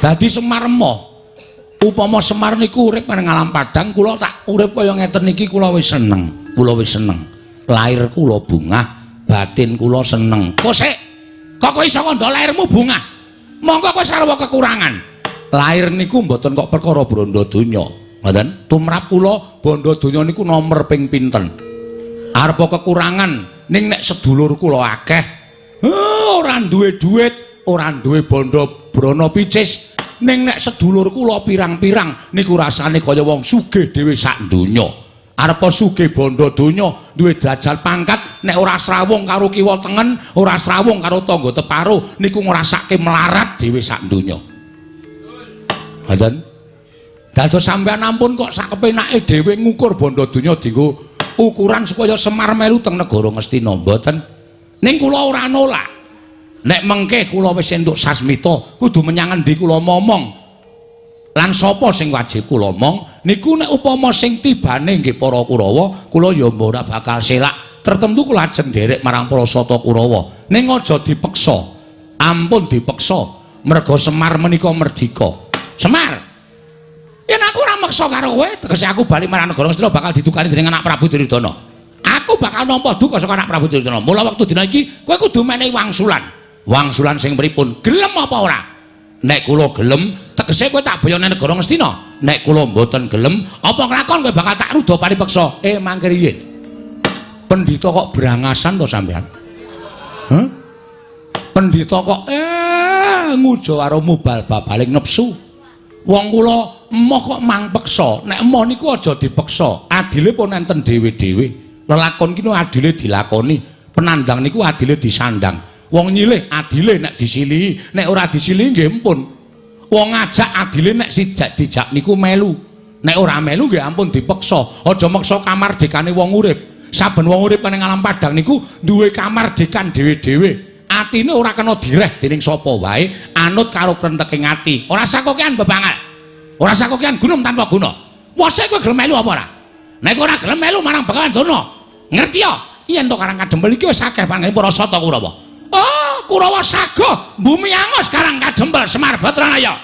Dadi Semar emoh. Upama Semar niku urip nang alam padang, kula tak urip kaya ngeten iki kula wis seneng. Kula wis seneng. Lahir kula bungah, batin kula seneng. Kosek, kok kowe iso ngandha lahirmu bungah? Monggo kowe sarwa kekurangan. Lahir niku mboten kok perkara bondo donya. Ngoten? Tumrap kula bondo donya niku nomer ping pinten. Arepa kekurangan ning nek sedulur kula akeh, ora duwe duit, ora duwe bondo brana picis. Ning nek sedulur kula pirang-pirang niku rasane kaya wong sugih dhewe sak donya. Arepa sugih bondo donya, duwe derajat pangkat, nek ora srawung karo kiwa tengen, ora srawung karo tangga teparo, niku ngrasake melarat dhewe sak donya. Ngoten? Dados sampeyan ampun kok sak kepenake dhewe ngukur bondo donya dienggo ukuran supaya Semar melu teng negara Ngastina, mboten. Ning kula ora nolak. Nek mengke kula wis entuk sasmita, kudu menyang endi kula momong. Lan sapa sing wajib kula omong niku nek upama sing tibane nggih para Kurawa, kula ya ora bakal selak. Tertentu kula ajeng nderek marang para sata Kurawa. Ning aja dipeksa. Ampun dipeksa. Merga Semar menika merdika. Semar. Yen aku ora meksa karo kowe, tegese aku bali marang negara Ngastina bakal didukani dening anak Prabu Duryudana. Aku bakal nampa duka saka anak Prabu Duryudana. Mula wektu dina iki kowe kudu menehi wangsulan. Wangsulan sing pripun? Gelem apa ora? Nek kula gelem, tegese kowe tak boyone negara Ngastina. Nek kula mboten gelem, apa nglakon kowe bakal tak ruda paripeksa. Mangke riyin. Pendhita kok brangasan to sampean? Hah? Pendhita kok ngujo karo mubal babaling nepsu. Wong kula emoh kok mang peksa. Nek emoh niku aja dipeksa. Adile pun enten dhewe-dhewe. Lelakon ki adile dilakoni, penandang niku adile disandang. Wong nyilih adile nek disilihi, nek ora disilihi nggih ampun. Wong ngajak adile nek sijak dijak niku melu. Nek ora melu nggih ampun dipeksa. Aja meksa kamardikane wong urip. Saben wong urip ning alam padang niku duwe kamardikan dhewe-dhewe. Atine ora kena direh dening sapa wae, anut karo krenteking ati. Ora sakokean bebangal. Ora sakokean gunung tanpa guna. Wose kowe gelem melu apa ora? Nek ora gelem melu marang Begawan Durna. Ngerti ya? Yen to Karang Kadempel iki wis akeh panggene para sata Kurawa. Oh, Kurawa saga bumi angus Karang Kadempel Semar Batranaya.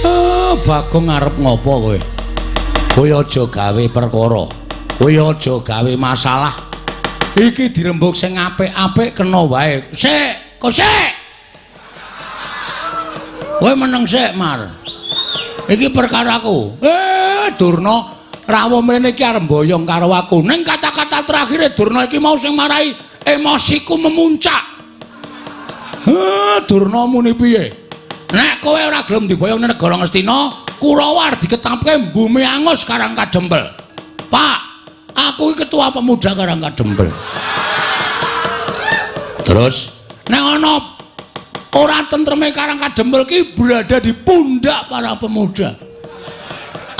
Oh, Bagong arep ngopo kowe? Kowe aja gawe perkara. Kowe aja gawe masalah. Iki dirembug sing apik-apik kena wae. Sik, kok sik. Kowe meneng sik, Mar. Iki perkaraku. Durna rawuh mrene iki arep mboyong karo aku. Ning kata-kata terakhire Durna iki mau sing marai emosiku memuncak. Durna muni piye? Nek kowe ora gelem diboyong nang negara Ngastina, Kurawa arep diketapke bumi angus Karang Kadempel. Pak, aku iki ketua pemuda Karang Kadempel. Terus nek ana ora tentreme Karang Kadempel ki berada di pundak para pemuda.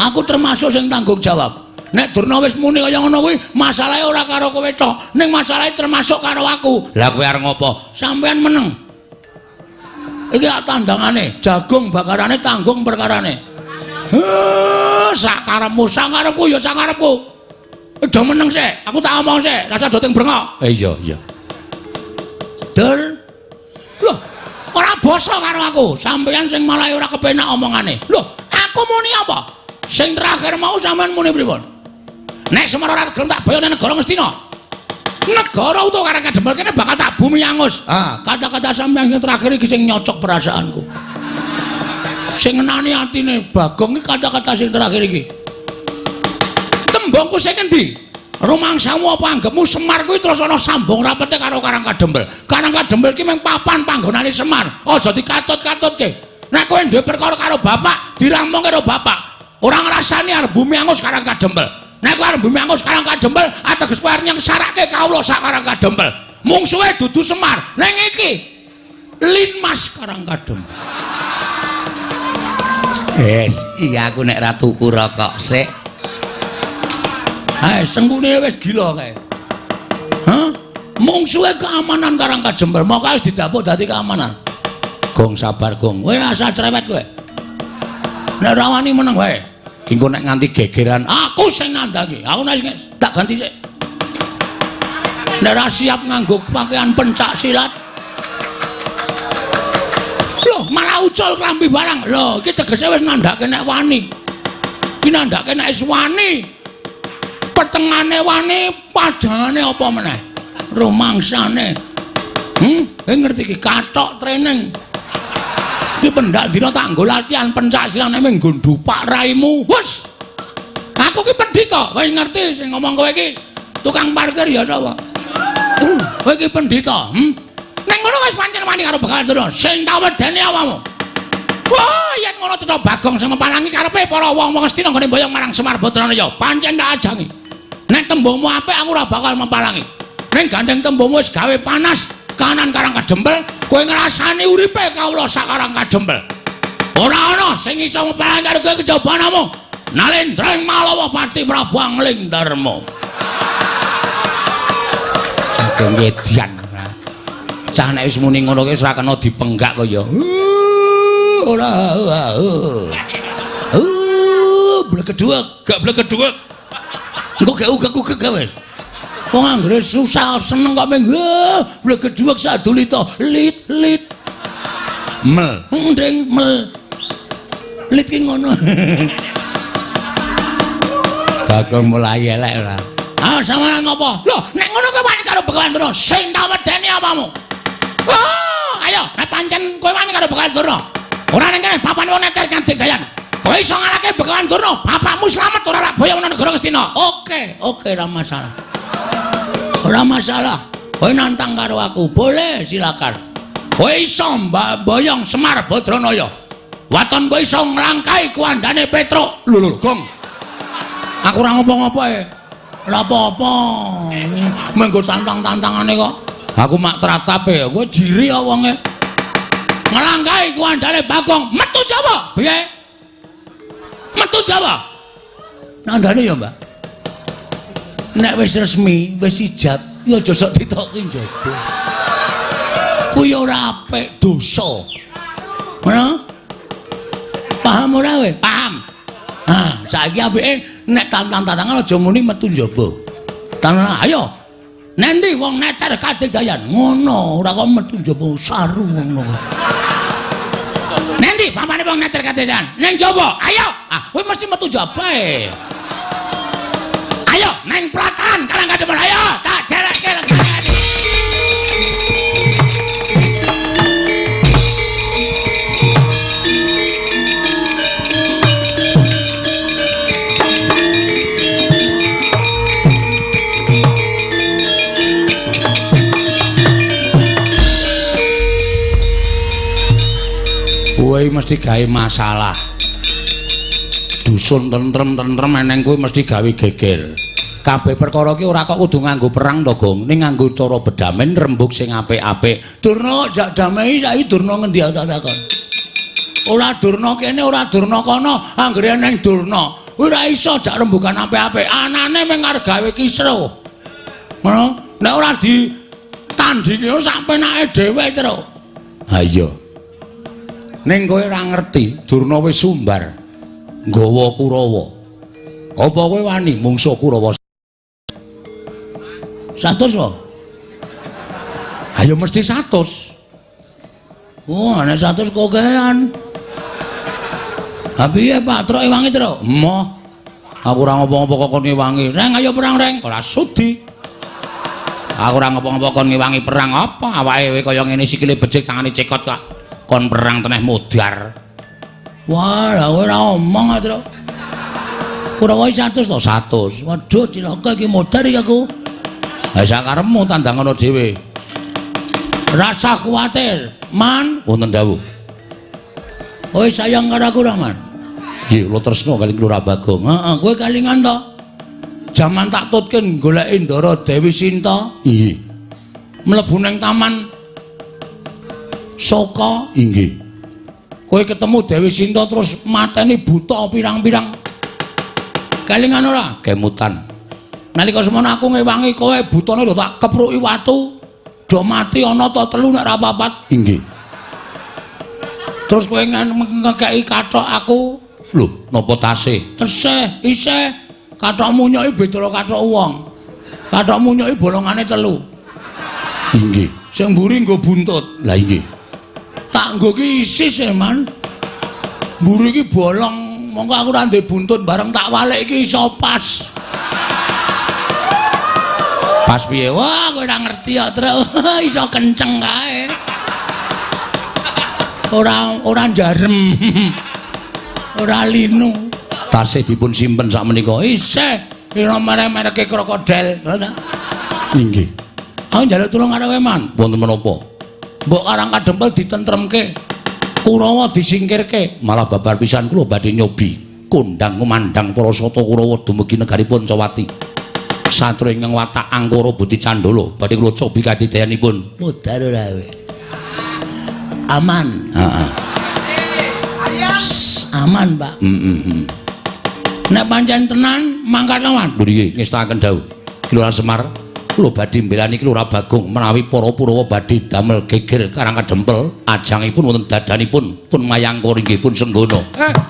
Aku termasuk sing tanggung jawab. Nek Durna wis muni kaya ngono kuwi, masalahe ora karo kowe tok, ning masalahe termasuk karo aku. Lah kowe arep ngopo? Sampeyan meneng. Iki tandangane, jagung bakarane tanggung perkarane. Sak karepmu, sak karepku ya sak karepku. Aja meneng sik, aku tak omong sik, rasa do teng brengok. Iya, iya. Dur. Loh, ora basa karo aku. Sampeyan sing malah ora kepenak omongane. Loh, aku muni apa? Sing terakhir mau sampeyan muni pripun? Nek Semar ora gelem tak boyone negara Ngastina. Negara utawa Karang Kadempel kene bakal tak bumi angus. Ah, kata-kata sampeyan sing terakhir iki sing nyocok perasaanku. Sing ngenani atine Bagong iki kata-kata sing terakhir iki. Tembungku sing endi? Rumangsamu apa anggepmu Semar kuwi terus ana sambung rapete karo Karang Kadempel. Karang Kadempel ki mung papan panggonane Semar. Aja dikatut-katutke. Nek kowe duwe perkara karo bapak, dirampung karo bapak. Ora ngrasani arep bumi angus Karang Kadempel. Nek kowe arep bumi angus Karang Kadempel, ateges kowe arep nyengsarake kawula sak Karang Kadempel. Mungsuhe dudu Semar, ning iki Linmas Karang Kadempel. Wes, iya aku nek ra tuku rokok sik. Hai, sengkune wis gila kae. Hah? Mungsuhe keamanan Karang Kadempel, moko wis didapuk dadi keamanan. Gong sabar, Gong. Kowe rasa cerewet kowe. Nek ora wani meneng wae. Engko nek nganti gegeran aku sing nandhangi. Aku nek tak ganti sik. Nek ora siap nganggo pakaian pencak silat. Loh, malah ucul klambi barang. Loh, iki tegese wis nandhake nek wani. Iki nandhake nek wis wani. Petengane wani, padhangane apa meneh? Rumangsane. Kowe ngerti iki kathok training. Iki pendak dina tak nggo latihan pencak silat nek nggo ndupak raimu. Wes. Aku ki pendhita, wis ngerti sing ngomong kowe iki tukang parkir ya sapa? Kowe iki pendhita, Nek ngono wis pancen wani karo Begawan Durna, sing tak wedeni awakmu. Wah, yen ngono cetha Bagong sing meparangi karepe para wong-wong Astina nggone mboyong marang Semar Badranaya, pancen tak ajangi. Nek tembungmu apik aku ora bakal memparangi. Ning gandeng tembungmu wis gawe panas kanan Karang Kadempel, kowe ngrasani uripe kawula sak Karang Kadempel. Ora ana sing iso meparangi karo kowe kejaba namung Nalendra Malawa Pati Prabu Angling Darma. Saking edian. Cah nek wis muni ngono ki wis ora kena dipenggak kaya. Ora. Blegeduwek, gak blegeduwek. Engko gak ugek-ugek wis. Wong anggere susah seneng kok mung blegeduwek sadulita lit lit. Mel, nding mel. Lit ki ngono. Bagong mulai elek ora. Ah, sampeyan ngopo? Lho, nek ngono kowe wani karo Begawan Durna, sing tak wedeni apamu? Oh, ayo, nek pancen kowe wani karo Begawan Durna. Ora ning kene papan wong neter Kadigdayan. Kowe iso ngalahke Begawan Durna, bapakmu slamet ora rak boyong nang negara Ngastina. Oke, oke, ora masalah. Ora masalah. Kowe nantang karo aku, boleh silakan. Kowe iso mboyong Semar Badranaya. Waton kowe iso nglangkai kuandane Petruk. Lho lho, Gong. Aku ora ngopo-ngopo e. Ora apa-apa. Menggo tantang-tantangane kok. Aku mak tratape, kowe jiri kok wonge. Nglangkai kuandane Bagong, metu Jawa. Piye? Metu Jawa. Nandane ya, Mbak. Nek wis resmi, wis ijab, ya aja sok ditoki njaba. Kuwi ora apik, dosa. Ngono? Paham ora kowe? Paham. Ah, saiki apike nek tantang-tantangan aja muni metu njaba. Tanang ayo. Nendi wong neter Kadigdayan? Ngono, ora kok metu njaba saru ngono. Nendi pamane wong neter Kadigdayan? Ning njaba. Ayo. Ah, kowe mesti metu njaba e. Ayo neng plataran Karang Kadempel ayo tak jerekke lengkane. Kowe mesti gawe masalah. Dusun tentrem-tentrem eneng kowe mesti gawe geger. Kabeh perkara ki ora kok kudu nganggo perang to, Gong. Ning nganggo cara bedamen rembug sing apik-apik. Durna jak damai saiki Durna ngendi tak takon. Ora Durna kene, ora Durna kono, anggere eneng Durna. Ora iso jak rembugan apik-apik. Anane mung arep gawe kisruh. Ngono? Nek ora ditandingi sak penake dhewe, Tru. Ha iya. Ning kowe ora ngerti, Durna wis sumbar nggawa Kurawa. Apa kowe wani mungsuh Kurawa? 100 wae. Ayo mesti 100. Oh, ana 100 kokean. Ha piye Pak Truk ewangi, Truk? Emoh. Aku ora ngopo-ngopo kok kon ngewangi. Reng ayo perang, Reng. Ora sudi. Aku ora ngopo-ngopo kon ngewangi perang apa? Awake kaya ngene sikile becik tangane cekot kok. Kon perang teneh modar. Wah, lah kowe ora omong, Truk. Kurawa 100 to 100. Waduh, cilaka iki modar iki aku. Ha sakarepmu tandang ngono dhewe. Rasa kuwatir, Man. Wonten dawuh. Kowe sayang karo aku ora, Man? Nggih, kula tresna kali Lurah Bagong. Heeh, kowe kalingan to? Jaman tak tutke goleki Ndara Dewi Sinta. Inggih. Mlebu nang taman Soka. Inggih. Kowe ketemu Dewi Sinta terus mateni buta pirang-pirang. Kalingan ora? Kemutan. Nalika semono aku ngewangi kowe butane lho tak kepruki watu. Do mati ana ta telu nek ora papat. Inggih. Terus kowe ngekeki kathok aku Lho, napa tasih? Tesih, isih. Kathok munyuk iki beda karo kathok wong. Kathok munyuk iki bolongane 3. Inggih. Sing mburi nggo buntut. Lah inggih. Tak nggo ki isis e, Man. Mburi iki bolong, mongko aku ora ndek buntut bareng tak walik iki iso pas. Pas piye? Wah, kowe ora ngerti kok, Truk. Iso kenceng kae. Ora njarem. Ora linu. Tasih dipun simpen sakmenika. Isih, ora merek-mereke krokodil, lho ta? Inggih. Aku njaluk tulung karo kowe, Man. Wonten menapa? Mbok Karang Kadempel ditentremke. Kurawa disingkirke. Malah babar pisan kula badhe nyobi kondang kumandhang para sata Kurawa dumugi negari Pancawati. Satria ingkang watak angkara budi candala badhe kula cobi kadidayanipun. Mudhar ora kowe. Aman. Heeh. Aman, Pak. Heeh. Nek pancen tenan mangkat lawan. Lho nggih, ngestakaken dawuh. Ki Lurah Semar, kula badhe mbelani Ki Lurah Bagong menawi para Purawa badhe damel geger Karang Kadempel, ajangipun wonten dadanipun pun mayangkara inggih pun senggana.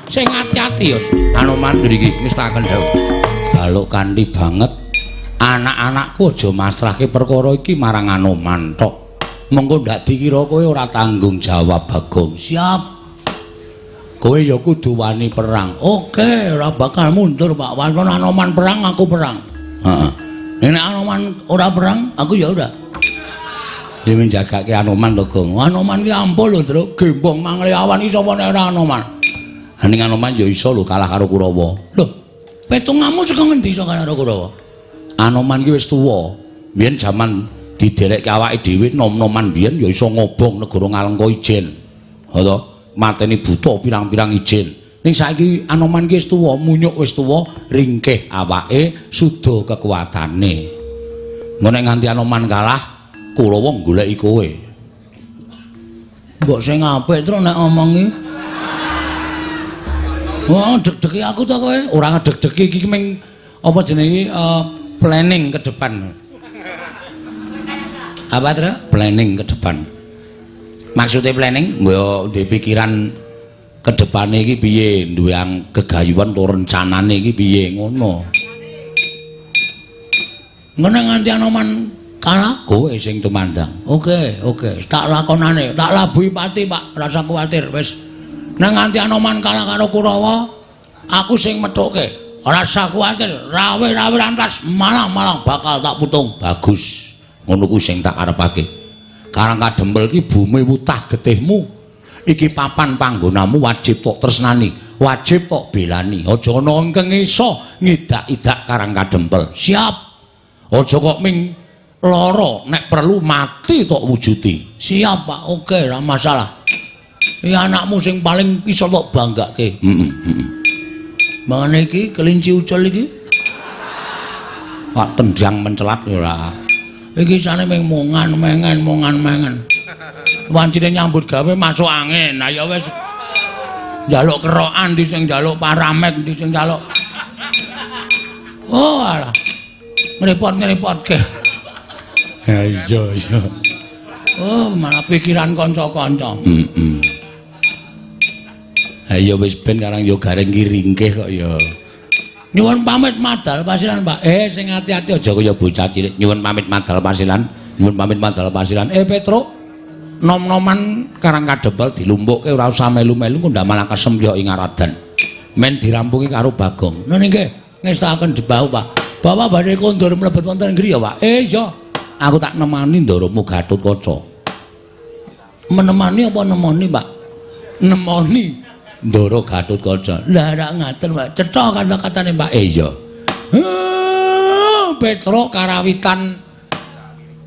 Sing ati-ati ya. Anoman nggih ngestakaken dawuh. Baluk kanthi banget. Anak-anakku aja masrahke perkara iki marang Anoman tok. Mengko ndak dikira kowe ora tanggung jawab, Bagong. Siap. Kowe ya kudu wani perang. Oke, ora bakal mundur, Pak. Wonten Anoman perang, aku perang. Heeh. Nek Anoman ora perang, aku ya ora. Ya menjagake Anoman to, Gong. Anoman ki ampuh lho, Truk. Gembong mangle awan iki sapa nek ora Anoman? Ning Anoman ya iso lho kalah karo Kurawa. Lho, petungamu saka ngendi iso kalah karo Kurawa? Anoman ki wis tuwa. Biyen jaman diderekke awake dhewe nom-noman biyen ya iso ngobong negara Ngalengka ijen. Ha to? Mateni buta pirang-pirang ijen. Ning saiki Anoman ki wis tuwa, munyuk wis tuwa, ringkih awake, suda kekuatane. Engko nek nganti Anoman kalah, Kurawa goleki kowe. Mbok sing apik truk nek omongi. Wah, deg-degi aku to kowe. Ora ngedeg-degi iki ming apa jenenge planning ke depan. Apa, Truk? Planning ke depan. Maksudnya planning, mbok ndek pikiran ke depane iki piye, duwe kegayuhan utawa rencanane iki piye ngono. Ngono nganti Anoman kalah, kowe sing tumandang. Oke, oke, tak lakonane, tak labuhi pati, Pak, rasa kuwatir wis. Nek nganti Anoman kalah karo Kurawa, aku sing methuke. Rasa kuwatir, rawe-rawe rantas malang-malang bakal tak putung. Bagus. Ngono kuwi sing tak karepake. Karang Kadempel iki bumi wutah getihmu. Iki papan panggonamu wajib tok tresnani, wajib tok belani. Aja ana ingkang iso ngidak-idak Karang Kadempel. Siap. Aja kok ming lara, nek perlu mati tok wujudi. Siap, Pak. Oke, ora masalah. Iki anakmu sing paling iso tok banggake. Heeh, heeh. Mangane iki kelinci ucul iki. Pak tendang mencelat ora. Iki isane ming mongan mengen mongan mengen. Wancine nyambut gawe masuk angin. Lah ya wis njaluk kerokan ndi sing njaluk paramek ndi sing njaluk. Oh alah. Ngrepot-ngrepotke. Ya iya iya. Oh, malah pikiran kanca-kanca. Heeh. Ha ya wis ben karang ya garing ki ringkih kok ya. Nyuwun pamit madal pasiran, Pak. Sing ati-ati aja kaya bocah cilik. Nyuwun pamit madal pasiran. Nyuwun pamit madal pasiran. Petruk, nom-noman Karang Kadempel dilumpukke ora usah melu-melu kok ndak malah kesembyok ing aradan. Men dirampungi karo Bagong. Nun nggih, ngestakaken debau, Pak. Bapak badhe kondur mlebet wonten griya, Pak. Iya. Aku tak nemani ndaramu Gatotkaca. Menemani apa nemoni, Pak? Nemoni Ndara Gatotkaca. Lah rak ngaten, Pak. Cetha kata-katane, Pak. Iya. Petruk karawitan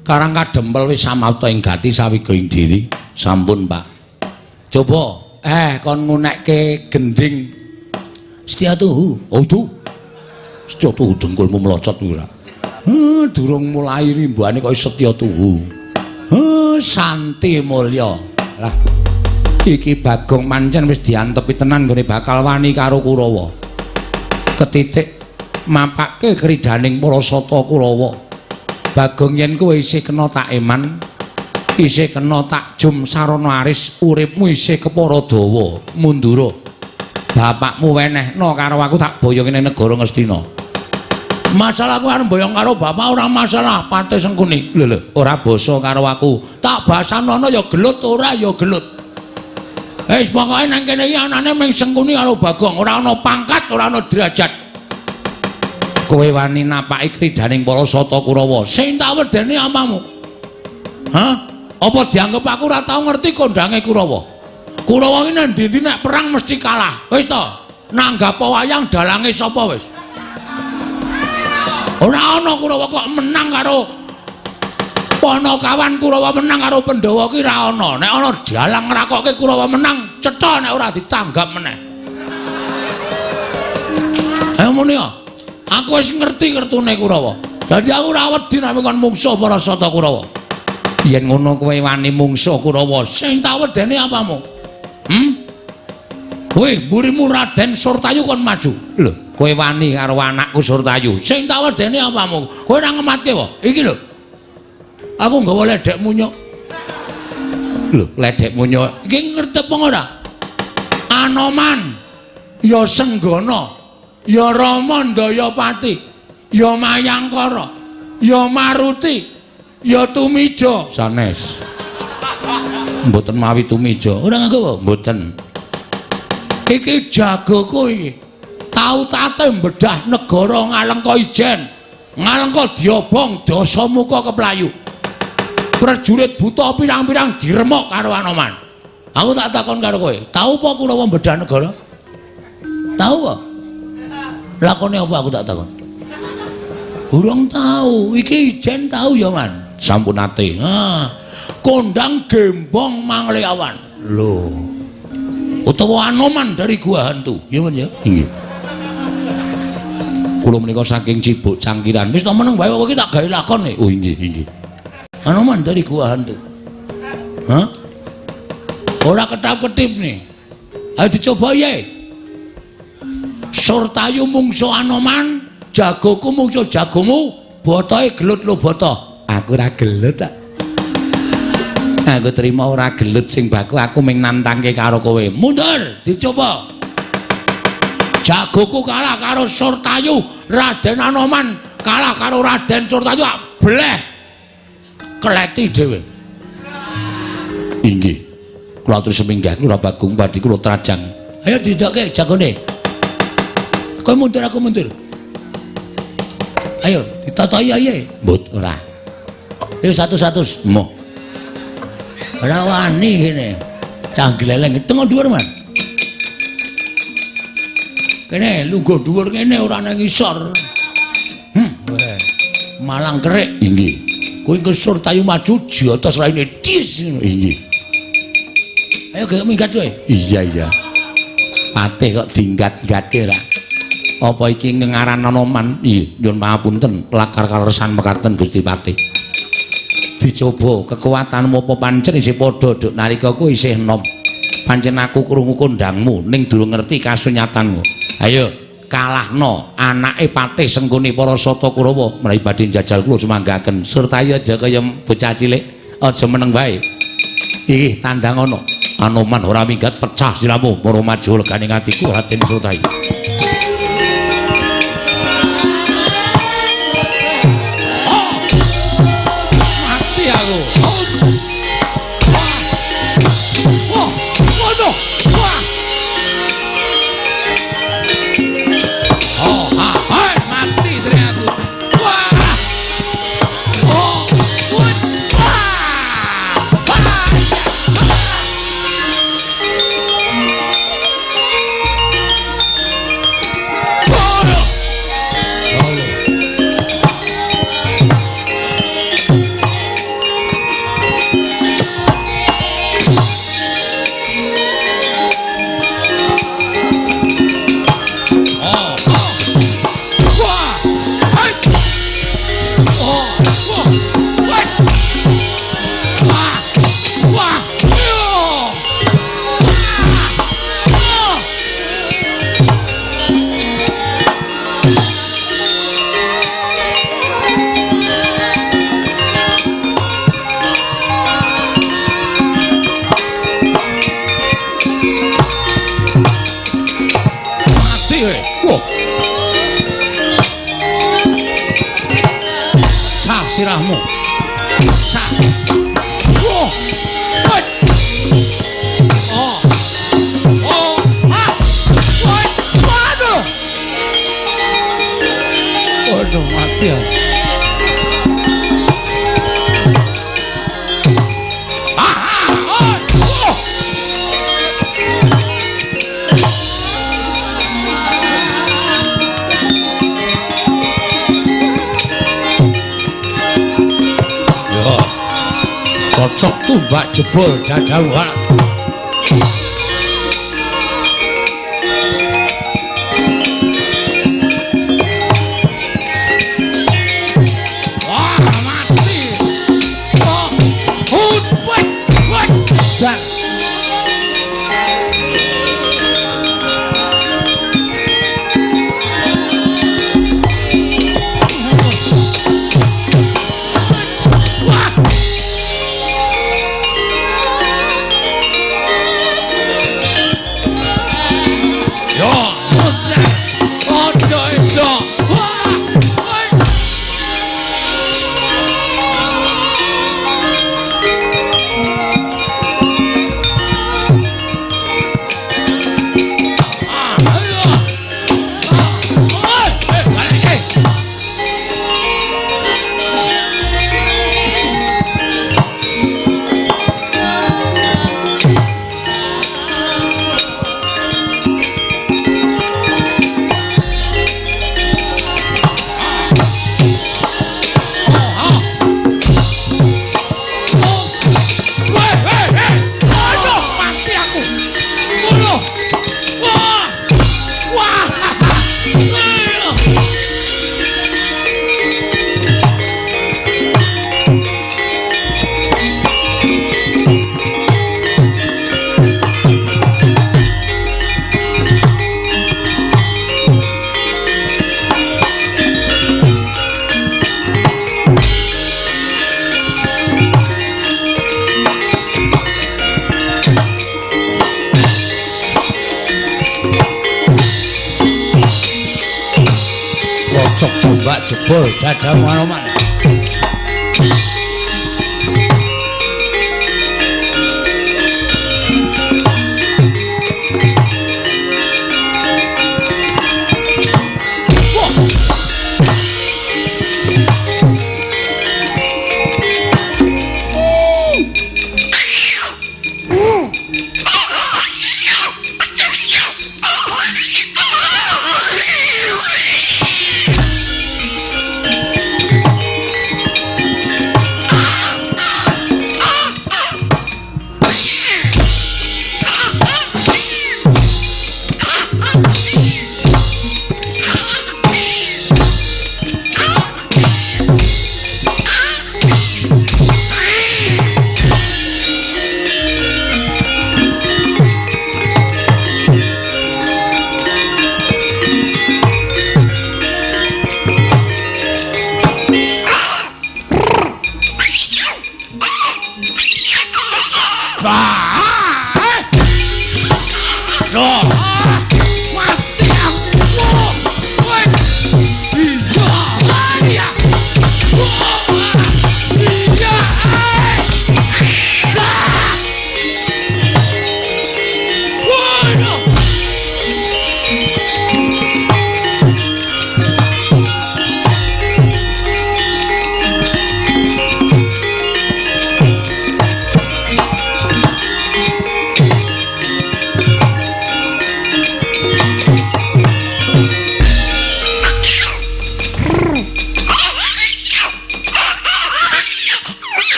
Karang Kadempel wis samapta ing gati sawiga ing diri. Sampun, Pak. Coba kon ngunekke gendhing Setya Tuhu. Oh, tuh. Setya Tuhu dengkulmu mlocot kuwi ora. Durung mulai rimbuhane kok Setya Tuhu. Santi Mulya. Lah iki Bagong mancen wis diantepi tenan nggone bakal wani karo Kurawa. Ketitik mapake kridaning para sata Kurawa. Bagong yen kowe isih kena tak eman, isih kena tak jum sarana aris, uripmu isih kepara dawa, mundura. Bapakmu wenehno karo aku tak boyong ning negara Ngastina. Masalah aku arep boyong karo bapak ora masalah, Patih Sengkuni. Lho lho, ora basa karo aku. Tak basanono ya gelut ora ya gelut. Wis pokoke nang kene iki anane mung Sengkuni karo Bagong, ora ana pangkat, ora ana derajat. Kowe wani napaki kridaning para Sata Kurawa. Sing tak wedeni apamu? Hah? Apa dianggep aku ora tau ngerti kondange Kurawa? Kurawa iki nang ndi-ndi nek perang mesti kalah. Wis to, nanggap wayang dalange sapa wis? Ora ana Kurawa kok menang karo Panakawan, Kurawa menang karo Pandhawa ki ora ana. Nek ana dalang ngrakokke Kurawa menang, cetha nek ora ditanggap meneh. Ayo muni ya. Aku wis ngerti kertune Kurawa. Dadi aku ora wedi nek kon mungsuh para Sata Kurawa. Yen ngono kowe wani mungsuh Kurawa, sing tak wedeni apamu? Hmm? Kowe mburimu Raden Surtayu kon maju. Lho, kowe wani karo anakku Surtayu. Sing tak wedeni apamu? Kowe ora ngematke wae. Iki lho. Aku nggawa ledek munyuk. Lho, ledek munyuk. Iki ngerti apa ora? Anoman, ya Senggana, ya Rama Ndayapati, ya Mayangkara, ya Maruti, ya Tumija. Sanes. Mboten mawi Tumija. Ora nganggo apa? Mboten. Iki jagoku iki. Tau tate mbedah negara Ngalengka Ijen. Ngalengka diobong Dasamuka keplayu. Prajurit buta pirang-pirang diremok karo Anoman. Aku tak takon karo kowe, tau apa Kurawa mbedah negara? Tau apa? Lakone apa aku tak takon? Urung tau. Iki Ijen tau ya, Man? Sampun nate. Ah, kondang gembong Mangleawan. Lho. Utawa Anoman dari Gua Hantu. Ya, Man ya? Nggih. Kula menika saking Cibuk Cangkiran. Wis to meneng wae kowe iki tak gawe lakon e. Oh inggih, inggih. Anoman dari Gua Hantu. Hah? Ora ketap-ketip nih. Ayo dicoba ya. Surtayu mungsuh Anoman, jagoku mungsuh jagomu, botohe gelut lo botoh. Aku ora gelut tak. Aku terima ora gelut sing baku aku mung nantangke karo kowe. Mundur, dicoba. Jagoku kalah karo Surtayu, Raden Anoman kalah karo Raden Surtayu, bleh. Kleti dhewe. Inggih. Kula atur seminggah kula Bagong badhe kula trajang. Ayo didokke jagone. Kowe mundur aku mundur. Ayo ditatahi ae. Mbut ora. Ayo 100. Moh. Ora wani kene. Cah gleleng tengok dhuwur, Man. Kene lungguh dhuwur kene ora nang ngisor. Malang kerik. Inggih. Kowe engko Surtayu maju jotos raine dis. Inggih. Ayo gek minggat kowe. Iya iya. Patih kok dinggat-gatke ra. Apa iki ngengaran Anoman? Iya, nyuwun pangapunten, lakar kaleresan mekaten Gusti Patih. Dicoba kekuatanmu apa pancen isih padha duk nalika kowe isih enom. Pancen aku krungu kondangmu ning durung ngerti kasunyatanmu. Ayo kalahno anake Patih Sengkuni para Sata Kurawa menawi badhe njajal kula sumanggaken. Surtayu aja kaya bocah cilik, aja meneng wae. Iki tandang ana. Anoman ora minggat pecah siramu para maju legane atiku Raden Surtayu. Mati aku. Wah, waduh, wah. Oh, ha, hai, mati tere aku. Wah. Oh, wah. Wah. Klocok tumbak jebol dadawan. Wah, mati. Oh, hut, wet, wet. Dak. Tombak jebol dadamu Anoman.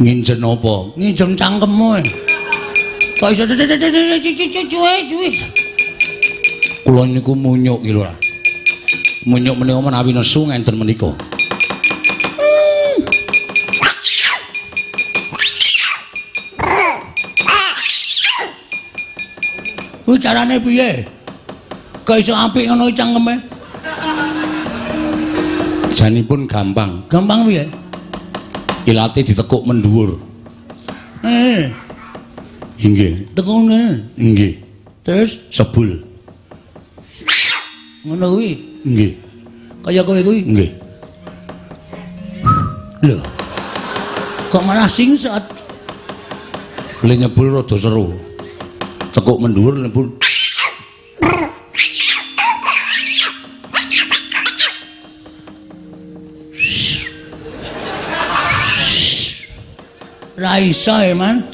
Nginjen apa? Nginjen cangkemmu. Kok iso cuwe-cuwe. Kula niku munyuk iki lho. Munyuk menika menawi nesu ngenten menika. Kuwi carane piye? Kok iso apik ngono cangkeme? Janipun gampang. Gampang piye? Ilate ditekuk mendhuwur. Inggih, tekuk ngene. Inggih. Terus sebul. Ngono kuwi. Nggih. Kaya kowe kuwi. Nggih. Lho. Kok malah singset? Le nyebul rada seru. Tekuk mendhuwur nyebul. Ra iso, Man.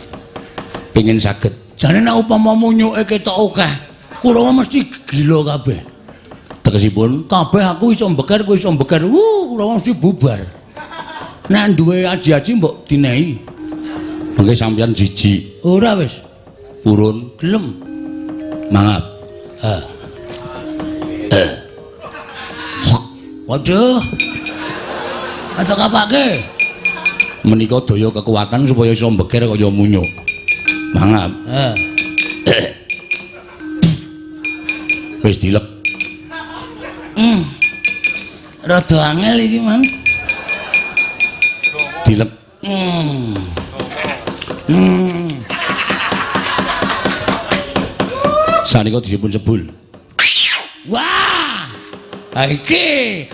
Pengin saged. Jane nek upama munyuke ketok akeh. Kurawa mesti gila kabeh. Tegesipun kabeh aku iso mbeker, kowe iso mbeker. Kurawa mesti bubar. Nek duwe aji-aji mbok dinehi. Mengke sampeyan jijik. Ora wis. Purun gelem. Mangap. Ha. Waduh. Atok kapake. Menika daya kekuatan supaya iso mbeker kaya munyuk. Mangap. Ha. Wis dilek. Rada angel iki, Man. Dilek. Sanika disipun sebul. Wah. Ha iki.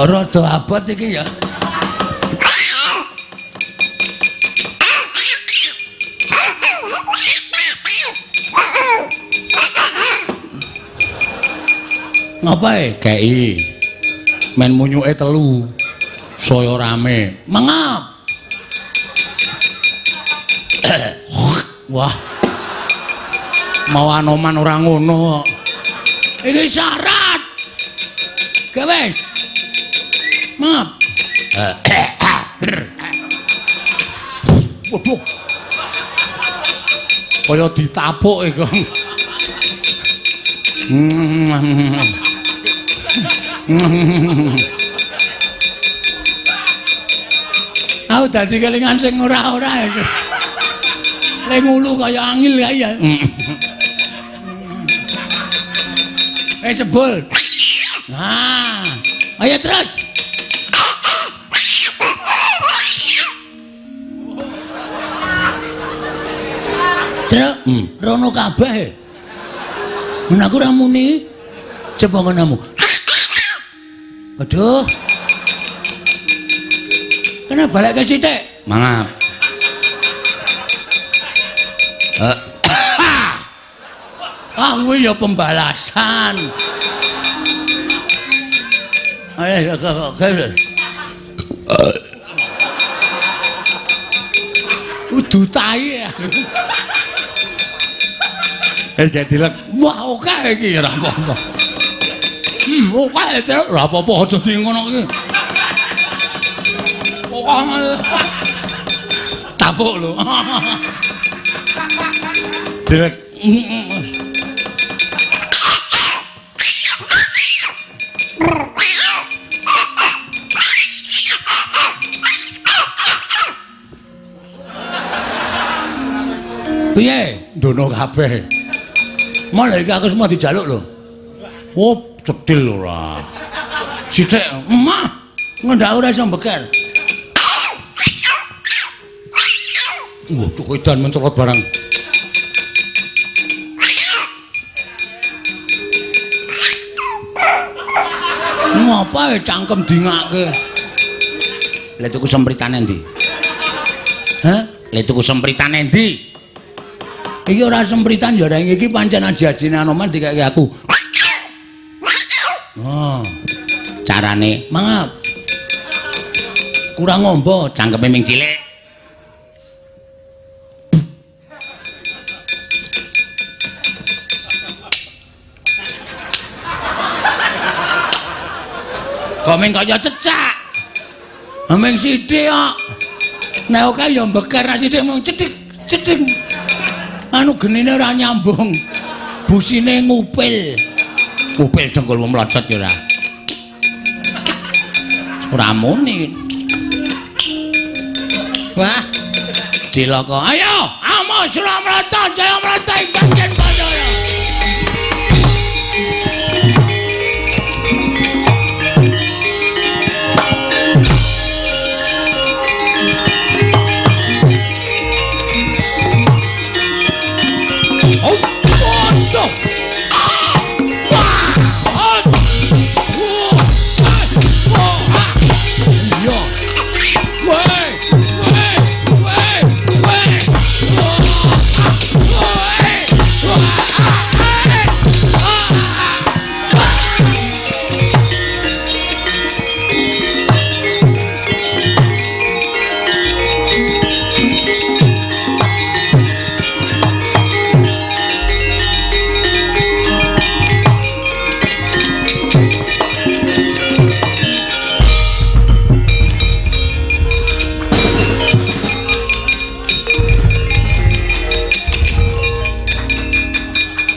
Rada abot iki ya. Ngapae? Kei. Men munyuke telu. Saya rame. Mengap. Wah. Mau Anoman ora ngono kok. Iki syarat. Gawes. Mengap. Waduh. Kaya ditapuk iku. Aku dadi kelingan sing ora-ora iki. Le ngulu kaya angil kae ya. Sebul. Nah, ayo terus. Truk, rono kabeh. Men aku ora muni. Coba ngonamu. Aduh. Kena balik ke sithik. Mangap. Ah, kuwi ya pembalasan. Ayo, ayo. Udu tai. Dilek. Wah, oke iki ora apa-apa. Oke, ora apa-apa aja di ngono iki. Tapuk lho. Dilek. Piye? Ndono kabeh. Malah iki aku semua dijaluk lho. Oh, cedhil ora. Sithik, emah. Ngendak ora iso mbeker. Waduh, edan mencolot barang. Ngapa cangkem dingake? Lha tuku sempritane endi? Hah? Lha tuku sempritane endi? Iki ora sempritan ya, reng iki pancen aji-ajine Anoman dikeke aku. Oh. Carane mangap. Kurang ngombo, cangkeme ming cilik. Kok ming kaya cecak. Ming sithik kok. Nek oke ya mbeker, nek sithik mung cethik cethik. Anu genine ora nyambung. Busine ngupil. Ngupil dengkulmu mlocot ya ora. Ora muni. Wah. Cilaka. Ayo, amo Suramrata Jaya Mrata ing Banten Pandara. Oh,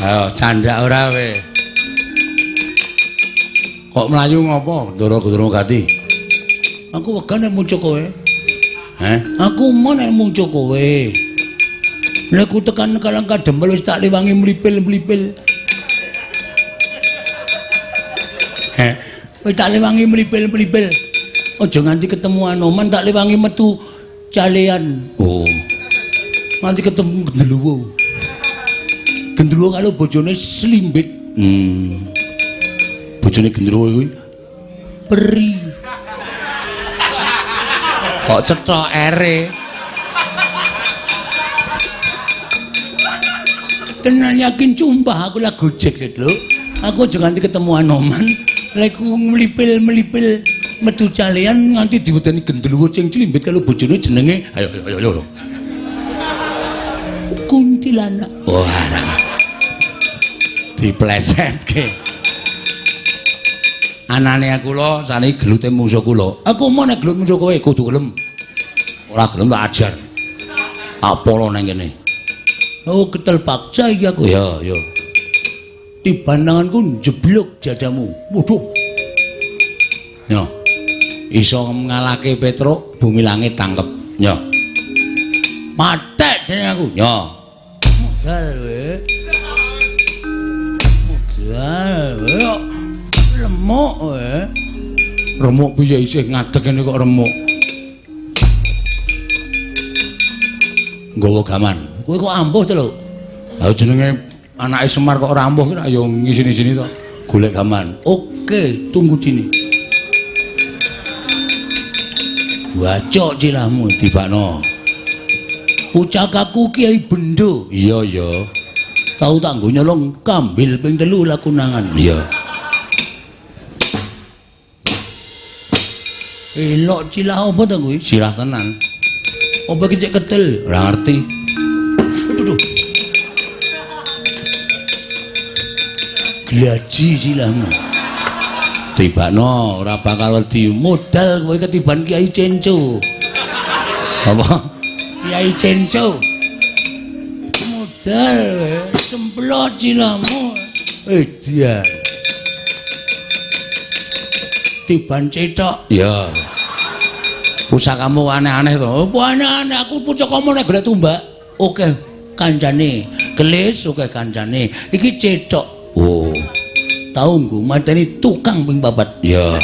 Ayo candak ora kowe. Kok mlayu ngopo, Ndara Durmagati? Aku wegah nek muncul kowe. Heh? Aku mau nek muncul kowe. Nek ku tekan Kalang Kadempel wis tak liwangi mlipil-mlipil. Heh? Wis tak liwangi mlipil-mlipil. Aja nganti ketemu Anoman tak liwangi metu calean. Oh. Nganti ketemu Genderuwo. Genderuwo karo bojone Slimbit. Bojone Genderuwo kuwi peri. Kok cethok ere. Tenan yakin sumpah aku lah gojek lho. Aku aja nganti ketemu Anoman, lek mlipil-mlipil metu calean nganti diwedeni Genderuwo sing Slimbit karo bojone jenenge ayo ayo ayo. Kuntilanak. Oh, arang. Diplesetke. Anane aku lho saniki gelute mungsuh kula. Aku mau nek gelut mungsuh kowe kudu gelem. Ora gelem tak ajar. Tak polo nang kene. Oh, ketel paksa iki aku. Ya, ya. Tiban tanganku njeblug dadamu. Waduh. Yo. Iso ngalahke Petruk, bumi langit tangkep. Yo. Matek dene aku. Yo. Modal kowe. Modal kowe. Remuk kowe. Remuk piye isih ngadeg kene kok remuk. Nggawa gaman. Kowe kok ampuh to lho? Lah jenenge anake Semar kok ora ampuh ki ya ngisini-sini to. Golek gaman. Oke, tunggu sini. Bacok cilahmu tibakno. Pucakaku Kiai Bendo. Iya, iya. Tau tak nggo nyolong kambil ping 3 lakunangan. Iya. Elok cilah apa to kuwi? Sirah tenan. Apa iki cek ketel? Ora ngerti. Aduh. Glaji silahmu. Tibakno ora bakal wedi. Modal kowe ketiban Kiai Cenco. Apa? Kiai Cenco. Modal semplot silahmu. Edian. Tiban cetok. Iya. Pusakamu aneh-aneh to. Apa aneh-aneh? Aku pusakamu nek golek tumbak. Oke kancane. Kelis oke kancane. Iki cetok. Oh. Tau nggo mateni tukang ping 4. Iya.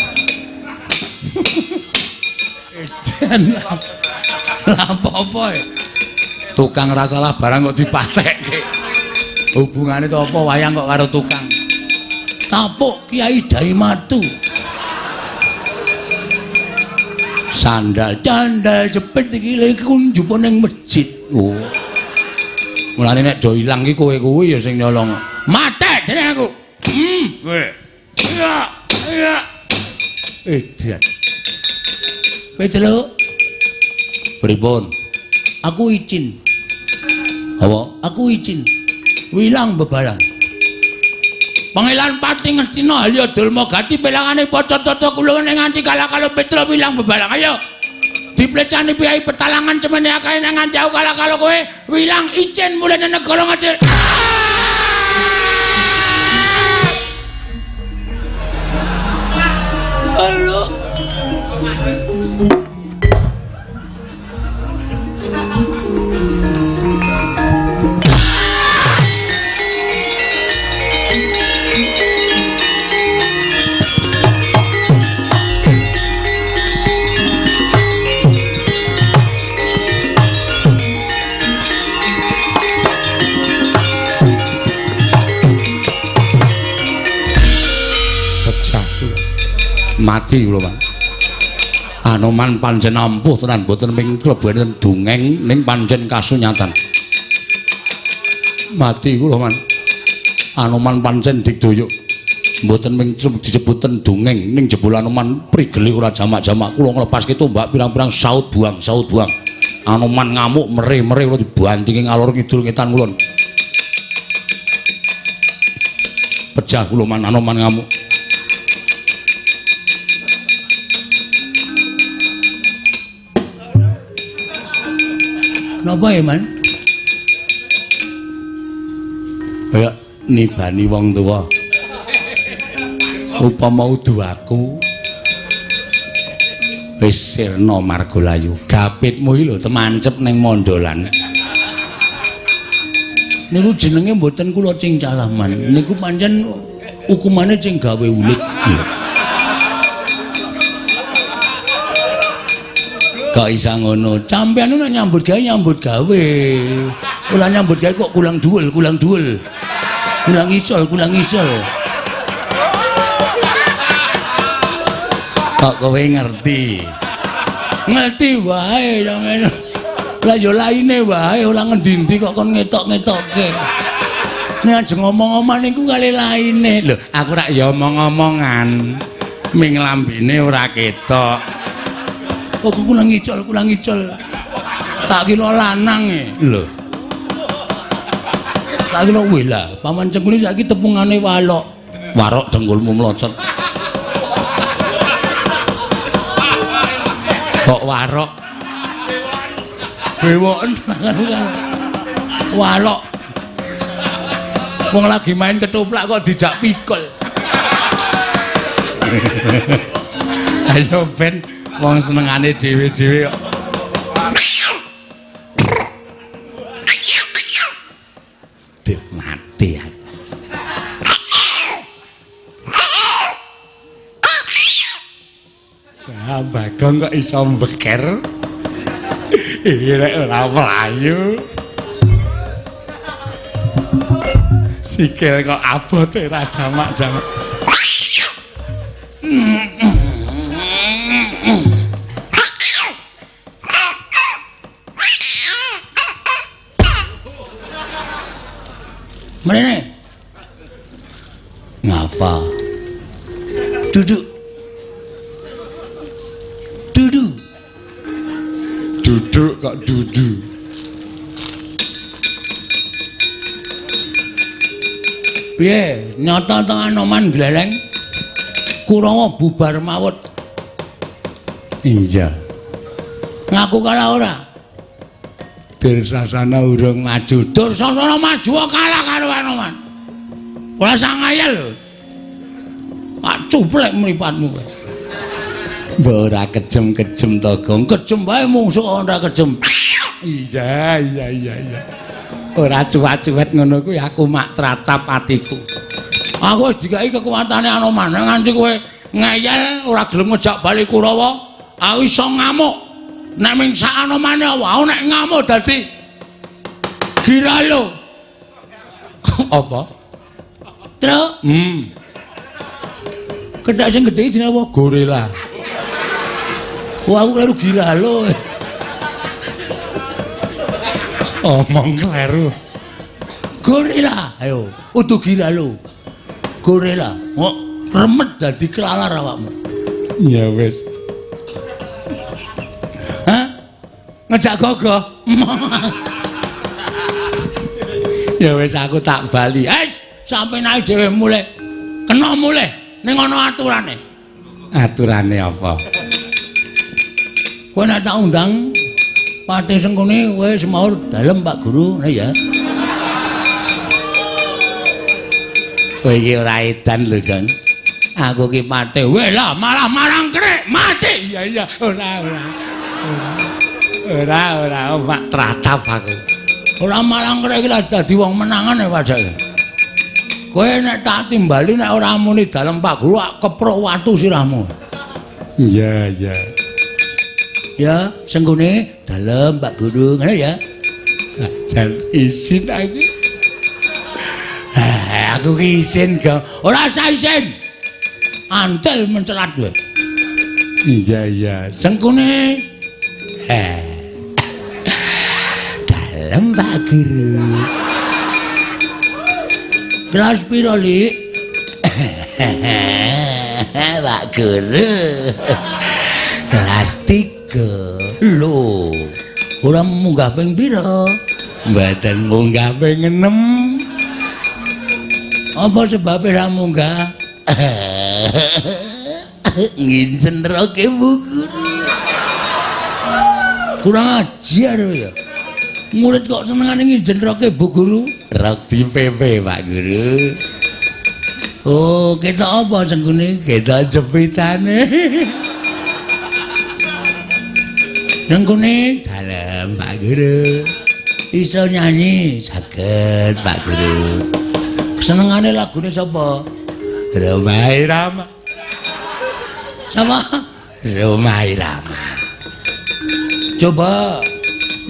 Edan. Lah apa-apa. Tukang ora salah barang kok dipatekke. Hubungane to apa wayang kok karo tukang? Tapuk Kiai Daimatu. Sandal candal jepit iki lha iki njupuk ning masjid. Oh. Mulane nek do ilang iki kowe kuwi ya sing nyolong. Matek dene aku. Kowe. Iya, iya. Edan. Petruk. Pripun? Aku izin. Apa? Aku izin. Wilang bebarang. Pangeran Pati Ngastina Halya Durmagati pelangane paca tata kula ning nganti kalah-kalah Petruk wilang bebarang. Ayo. Diplecani piyai petalangan cemene akeh nang nganti aku kalah-kalah kowe wilang izin mulih nang negara Ngastina. Halo. Mati kula, Pak. Anoman pancen ampuh tenan mboten ming klebu enten dongeng ning pancen kasunyatan. Mati kula, Man. Anoman pancen digdaya. Mboten ming disebuten dongeng ning jebul Anoman prigele ora jamak-jamak kula nglepaske tombak pirang-pirang saut buang, saut buang. Anoman ngamuk mere-mere kula dibantingi ngalor ngidul ngetan kulon. Pejah kula, Man, Anoman ngamuk. Napa ya, Man? Kaya Nibani wong tuwa. Upama udu aku wis sirna margalayu. Gapitmu iki lho temancep ning mondolan. Niku jenenge mboten kula cingcalaman. Niku pancen hukumane sing gawe ulik. Kok isa ngono? Sampeyan nek nyambut gawe nyambut gawe. Ora nyambut gawe kok kulang dhuwul, kulang dhuwul. Kulang isol, kulang isol. Kok kowe ngerti? Ngerti wae sampeyan. Lah ya laine wae ora ngendi-endi kok kon ngetok-ngetokke. Nek ajeng ngomong-omongan niku kali laine. Lho, aku rak ya omong-omongan. Ming lambene ora ketok. Kok kulang ngicol, kulang ngicol. Tak kira lanang e. Lho. Tak kira weh lah, paman Cengkuli saiki tepungane walok. Warok dengkulmu mlocot. Kok warok? Bewoken walok. Wong lagi main ketoprak kok dijak pikul. Ayo ben wong senengane dhewe-dhewe kok. Dit mati aku. Ah, Bagong kok iso mbeker. Iki rek ora mlayu. Sikil kok abote ra jamak-jamak. Mrene. Ngapa? Duduk. Duduk. Duduk kok duduk. Piye? Nyata teng Anoman gleleng. Kurawa bubar mawut. Iya. Ngaku kalah ora? Dursasana urung maju. Dursasana maju kalah karo Anoman. Ora sang ngayal lho. Pak cuplek mripatmu kowe. Mbok ora kejem-kejem to, Gong. Kejem wae mungsuh ora kejem. Iya, iya, iya, iya. Ora cuwat-cuwet ngono kuwi aku mak tratap atiku. Aku wis dikai kekuatane Anoman nganti kowe ngeyel ora gelem ngejak bali Kurawa, aku iso ngamuk. Nek ming sak Anomane apa? Aku nek ngamuk dadi giralo. Apa? Truk. Kedak sing gedhe jenenge apa? Gorila. Wah, aku kleru giralo. Omong kleru. Gorila, ayo, udu giralo. Gorila, kok remet dadi kelalar awakmu. Ya wis. Hah? Ngejak gogoh. Ya wis aku tak bali. Wis, sampe naik dhewe mulih. Kena mulih ning ana aturane. Aturane apa? Kowe nek tak undang Patih Sengkuni kowe semaur dalem Pak Guru, ngene ya. Kowe iki ora edan lho, Gong. Aku ki patih. Weh lah, malah marang krek, mati. Iya iya, ora ora. Ora ora, mak tratap aku. Ora marang krek iki lah dadi wong menangan ya pajake. Kowe nek tak timbali nek ora muni dalem Pak Guru keprok watu sirahmu. Iya iya. Ya, Sengkuni dalem Pak Guru, ngene ya. Jan izin aku. Aku ki izin, Gong. Ora usah izin. Antel mencelat kowe. Iya iya, Sengkuni. Dalem Pak Guru. Kelas piro, Lik? Pak Guru. Kelas 3. Lho, ora munggah ping pira? Mboten munggah ping 6. Apa sebabe ora munggah? Ngincen roke Bu Guru. Kurang ajar ya. Murid kok senengane ngincen roke Bu Guru? Roti pepe Pak Guru. Oh, ketok apa senggune? Ketok jepitane. Senggune dalem Pak Guru. Iso nyanyi saged Pak Guru. Senengane lagune sapa? Rhoma Irama. Sapa? Rhoma Irama. Coba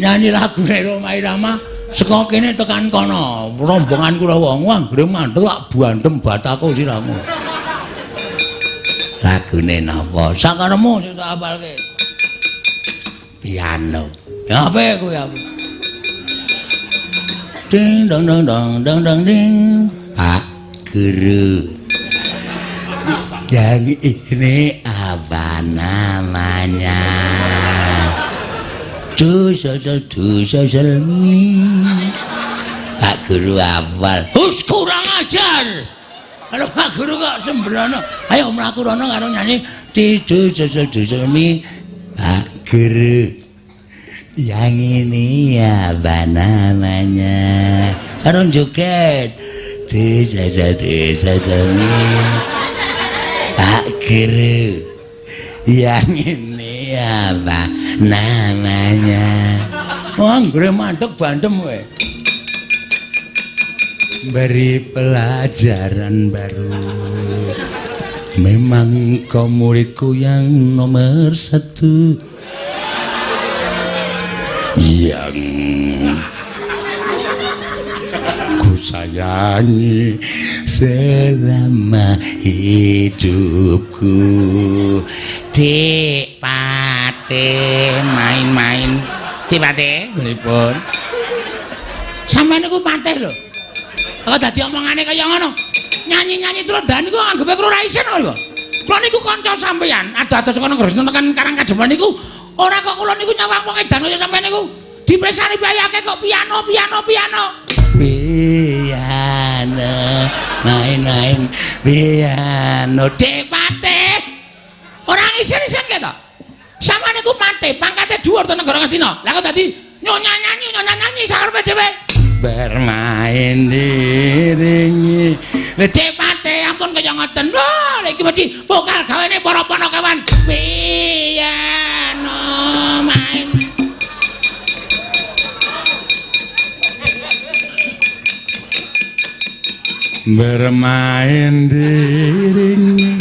nyanyi lagune Rhoma Irama saka kene tekan kono. Rombongan Kurawa anggere mantel tak bandem batako siramu. Lagune napa? Sakaremu sing tak apalke. Piano. Ya ape kuwi aku? Ding dong dong dong dong dong ding. Pak Guru. Yang ini apa namanya? Pak Guru hafal. Hus kurang ajar. Kalau Pak Guru kok sembrono. Ayo mlaku rono karo nyanyi mi. Pak Guru. Yang ini apa namanya? Karo joget. Mi. Pak Guru. Yang ini apa namanya? Wah, anggere mandek bandem kowe. Beri pelajaran baru. Memang kau muridku yang nomor satu. Yang ku sayangi selama hidupku. Dik Pate main-main. Dik Pate pripun? Sampeyan niku patih lho. Kok dadi omongane kaya ngono. Nyanyi-nyanyi terus dan niku anggepe kula ora isin lho. Kula niku kanca sampeyan, ado-ado saka Negara tekan Karang Kademangan niku ora kok kula niku nyawang wong edan kaya sampeyan niku. Dipresani bayake kok piano piano piano. Piano main-main piano. Dik Pate. Ora isin-isin keto. Sampeyan niku mate, pangkate dhuwur to negara Ngastina. Lah kok dadi nyonya nyanyi sakarepe dhewe. Bermain diringi. Dik Pate ampun kaya ngoten. Lho, iki mesti vokal gawene para panakawan. Piano main. Bermain diringi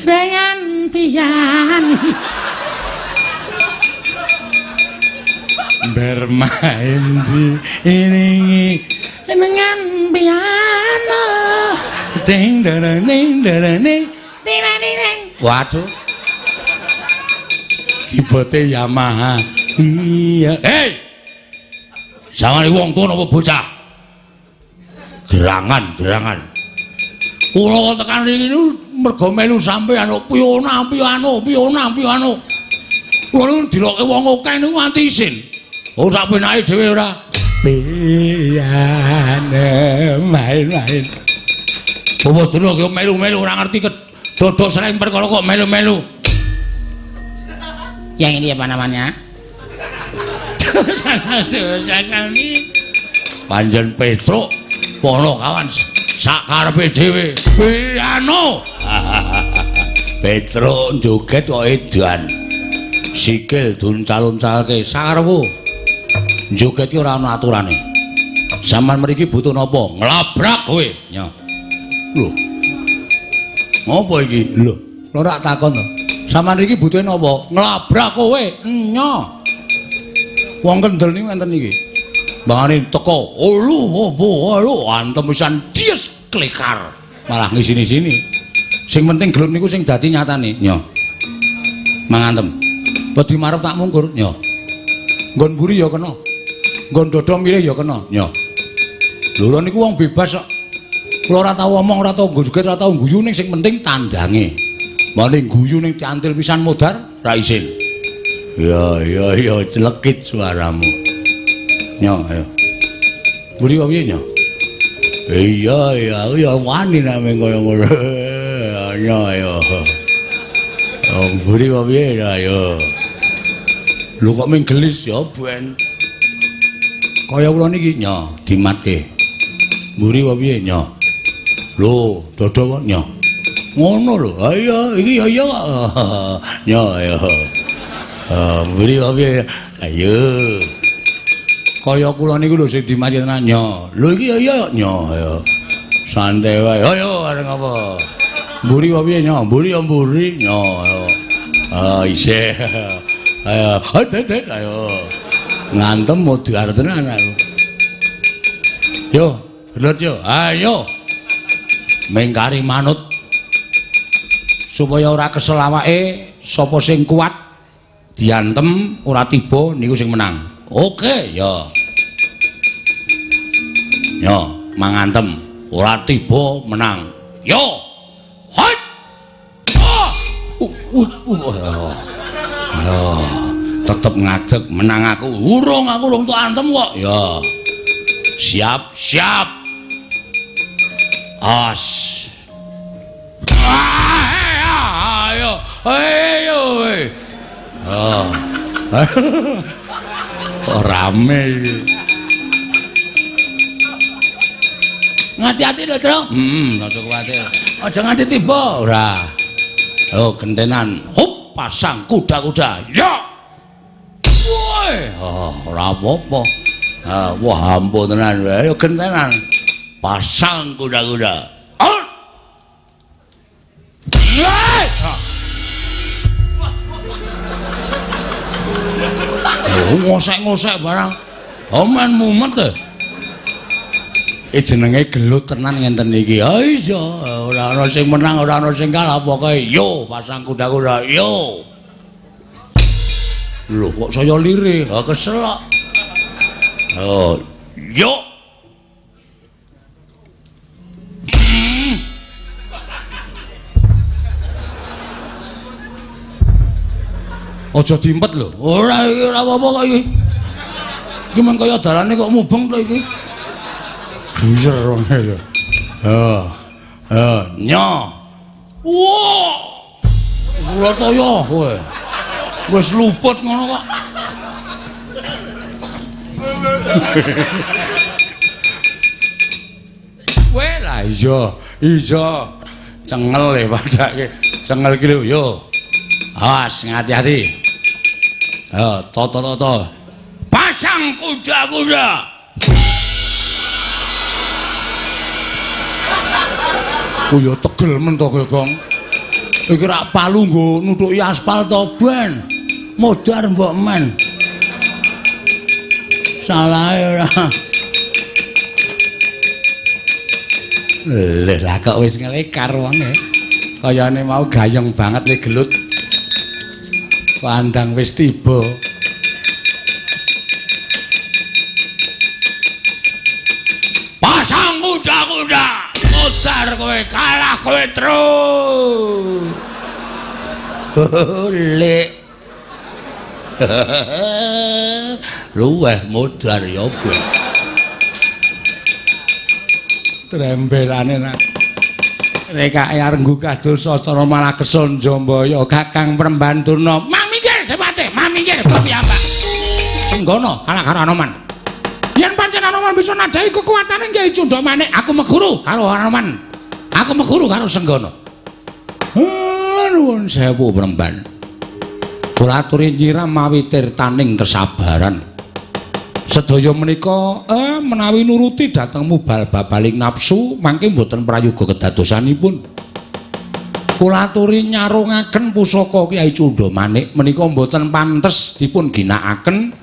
dengan piano. Bermain diiringi dengan piano. Ding ding ding ding ding ding. Waduh. Keyboarde Yamaha. Iya. Hei. Sawangane wong tuwa napa bocah? Gerangan-gerangan. Kula tekan riki niku mergo melu sampeyan piano piano piano piano. Kula niku diloke wong akeh niku nganti isin. Oh sak penake dhewe ora. Piano main-main. Bawa dulu kok melu-melu ora ngerti dodok sering perkara kok melu-melu. Yang ini apa namanya? Panjen Petruk pono kawan sak karepe dhewe. Piano. Petruk joget kok edan. Sikil duncal-uncalke sakarepmu. Joget ki ora ana aturane. Sampeyan mriki butuh napa? Nglabrak kowe. Nyo. Lho. Ngopo iki? Lho, ora takon to. Sampeyan mriki butuhe napa? Nglabrak kowe. Nyo. Wong kendel niku enten iki. Mbangane teko, "Olu, opo, olu," antem pisan dies klekar. Malah ngisini-sini. Sing penting gelem niku sing dadi nyatane. Nyo. Mangantem. Wedi marep tak mungkur. Nyo. Nggon mburi ya kena. Nggon dada milih ya kena. Nyo. Lho lho niku wong bebas kok. Kula ora tau omong, ora tau joget, ora tau guyu ning sing penting tandange. Mane guyu ning cantil pisan modar ra isin. Ya ya ya celekit suaramu. Nyo ayo. Mburi kok piye nyo? Iya iya aku ya wani nek kaya ngono. Nyo ayo. Oh mburi kok piye ayo. Lho kok ming gelis ya ben. Kaya kula niki nyo dimatke. Mburi apa piye nyo? Lho, dodo kok nyo. Ngono lho. Ha iya, iki ya iya kok. Nyo ayo. Mburi apa piye? Ayo. Kaya kula niku lho sing dimati tenan nyo. Lho iki ya iya nyo ayo. Santai wae. Ayo areng apa? Mburi apa piye nyo? Mburi ya mburi nyo ayo. Ah isih. Ayo, ayo, ayo. Ngantem modar tenan aku. Yo, belut yo. Ayo. Mengkari manut. Supaya ora kesel awake, sapa sing kuat diantem ora tiba niku sing menang. Oke, yo. Yo, mangantem ora tiba menang. Yo. Hoi. Oh. Ayo, tetep ngadeg menang aku. Urung aku urung tok antem kok. Ya. Siap, siap. As. Ayo, ayo. Oh. Kok rame iki. Ngati-ati lho, Tru. Heeh, aja kuwatir. Aja nganti tiba ora. Oh, gentenan. Hup. Pasang kuda-kuda. Ya. Woi, oh, ora apa-apa. Ah, wah ampun tenan. Ayo gentenan. Pasang kuda-kuda. Oh. Oh, ngosek-ngosek barang. Oh, men mumet e. Jenenge gelut tenan ngenten iki. Ha iya, ora ana sing menang, ora ana sing kalah, pokoke yo pasang kuda-kuda, yo. Lho kok saya lirih, ha kesel kok. Oh, yo. Aja diempet lho. Ora iki ora apa-apa kok iki. Iki men kaya dalane kok mubeng to iki. Buyer wong ya. Ha. Ha, nyo. Wah. Kula toya kowe. Wis luput ngono kok. Kowe lah iya, iya. Cengel e padake. Cengel iki lho yo. Awas ngati-ati. Ha, toto-toto. Pasang kuda-kuda. Oh ya tegel men to kowe, Gong. Iki rak palu nggo nuthuki aspal to, ben. Modar mbok men. Salahe ora. Lha lah kok wis ngelekar wonge. Kayane mau gayeng banget le gelut. Pandang wis tiba. Pasang kuda-kuda. Modar kowe kalah kowe terus. Lek. Luweh modar ya kowe. Trembelane nak. Rekake arep nggugah dosa cara malah kesun Jambaya Kakang Prembandurna. Mamingkir Dewate, mamingkir piyambak. Senggono kalah karo Anoman. Yen pancen Anoman bisa nadhahi kekuatane Kyai Cundha Manik, aku meguru karo Anoman. Aku meguru karo Senggono. Nuwun sewu Premban. Kula aturi nyiram mawi tirtaning kesabaran. Sedaya menika menawi nuruti dhateng mubal babaling nafsu mangke mboten prayoga kedadosanipun. Kula aturi nyarungaken pusaka Kyai Cundha Manik menika mboten pantes dipun ginakaken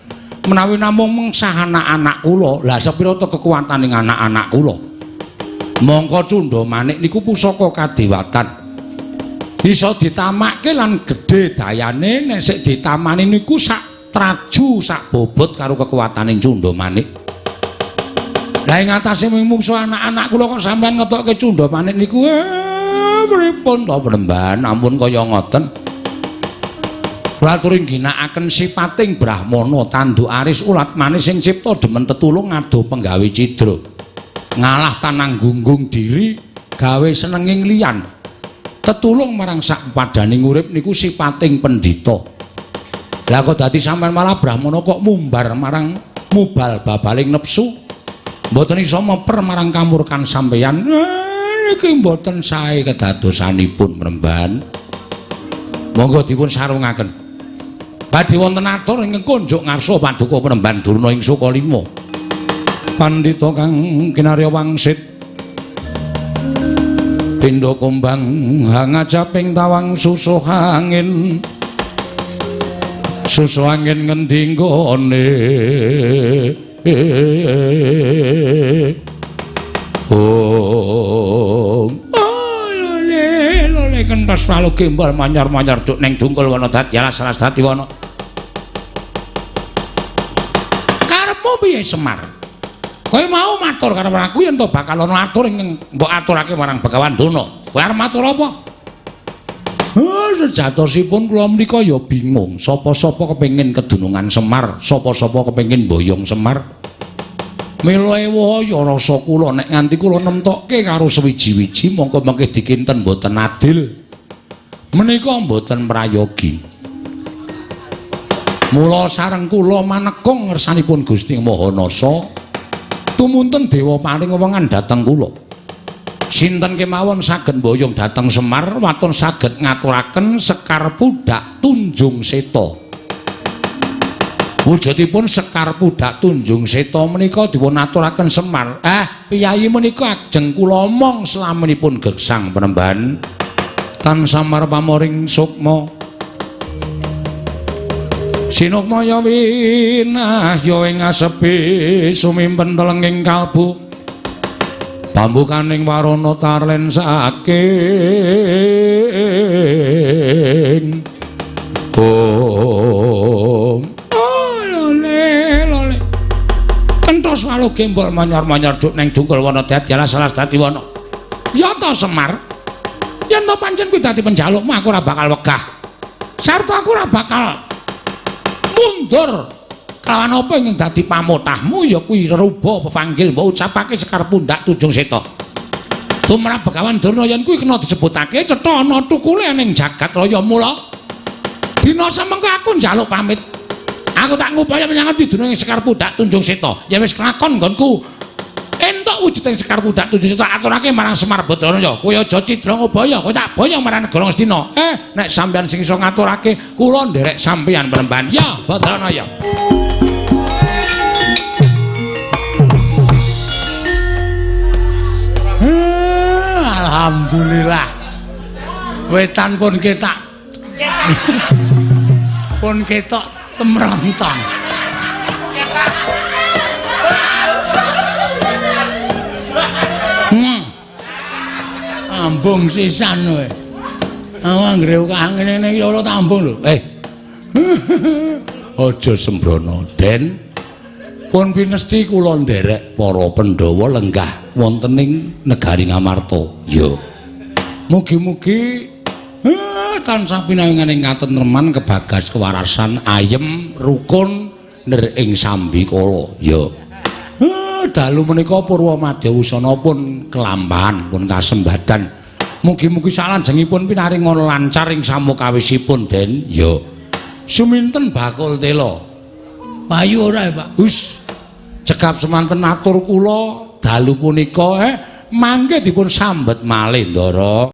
menawi namung mengsah anak-anak kula. Lah sepira to kekuwataning anak-anak kula? Mongko Cundha Manik niku pusaka kadewatan. Bisa ditamakke lan gedhe dayane nek sik ditamani niku sak traju sak bobot karo kekuwataning Cundha Manik. Lah ing atase mungsuh anak-anak kula kok sampean ngetokke Cundha Manik niku pripun to Premban? Ampun kaya ngoten. Kula aturi ngginakaken sipating brahmana tanduk aris ulat manis sing cipta demen tetulung ngadoh penggawe cidra. Ngalah tanang gunggung diri gawe senenging liyan. Tetulung marang sak padaning urip niku sipating pendhita. Lah kok dadi sampean malah brahmana kok mumbar marang mubal babaling nepsu. Mboten iso meper marang kamurkan sampeyan. Niki mboten sae kedadosanipun Mremban. Monggo dipun sarungaken. Badhe wonten atur ingkang kunjuk ngarsa paduka Mremban Durna ing Sukalima. Pandhita kang kinarya wangsit pindha kumbang hangajaping tawang susuh angin. Susuh angin ngendi nggone? Oh, lole lole kentos walu gembol manyar-manyar duk ning dungkul wana dadi alas-alas dadi wana. Karepmu piye Semar? Kowe mau matur karo aku yen to bakal ana atur ing mbok aturake marang Begawan Durna. Kowe arep matur apa? Sejatosipun kula menika ya bingung, sapa-sapa kepengin kedunungan Semar, sapa-sapa kepengin boyong Semar. Mila ewaya rasa kula nek nganti kula nemtokke karo sewiji-wiji mongko mengke dikinten mboten adil. Menika mboten prayogi. Mula sareng kula manekung ngersanipun Gusti Maha Nasa, tumunten dewa paring wewengan dhateng kula. Sinten kemawon saged mboyong dhateng Semar waton saged ngaturaken Sekar Pudhak Tunjung Seta. Wujudipun Sekar Pudhak Tunjung Seta menika dipun aturaken Semar. Piyayi menika ajeng kula omong slaminipun gesang Penemban. Tan samar pamoring sukma. Sinukmaya winahya ing asepi sumimpen telenging kalbu. Pambukaning warana tarlen saking Om. Lole lole kentos walu gembol manyar-manyar duk ning dungkul wana dadi alas-alas dadi wana. Ya ta Semar, yen to pancen kuwi dadi penjalukmu aku ora bakal wegah. Sarta aku ora bakal mundur. Kelawan apa ingkang dadi pamotahmu ya kuwi reruba pepanggil mbok ucapake Sekar Pundhak Tunjung Seta. Tumrap Begawan Durna yen kuwi kena disebutake cetha ana tukule ning jagat raya mula. Dina semengko aku njaluk pamit. Aku tak ngupaya menyang didununge Sekar Pundhak Tunjung Seta. Yen wis kelakon nggonku entuk wujuding Sekar Pundhak Tunjung Seta aturake marang Semar Badranaya. Kowe aja cidra ngobaya, kowe tak boyong marang negara Ngastina. Nek sampeyan sing iso ngaturake kula nderek sampeyan Mremban. Ya Badranaya. Alhamdulillah. Wetan pun ketak. Pun ketok temrontong. Ambung sisan kowe. Aku anggere ngene iki ora tambung lho. Aja sembrono, Den. Pun pinesti kula nderek para Pandhawa lenggah wonten ing negari Ngamarta. Ya. Mugi-mugi tansah pinangan ing katentreman, kebagas kewarasan, ayem, rukun ner ing sambikala. Ya. Dalu menika purwa madya wusana pun kelampahan pun kasembadan. Mugi-mugi salajengipun pinaringan lancar ing samukawisipun, Den. Ya. Suminten bakul tela. Payu ora ya, Pak? Hus. Cekap semanten atur kula dalu punika mangke dipun sambet malih, Ndara.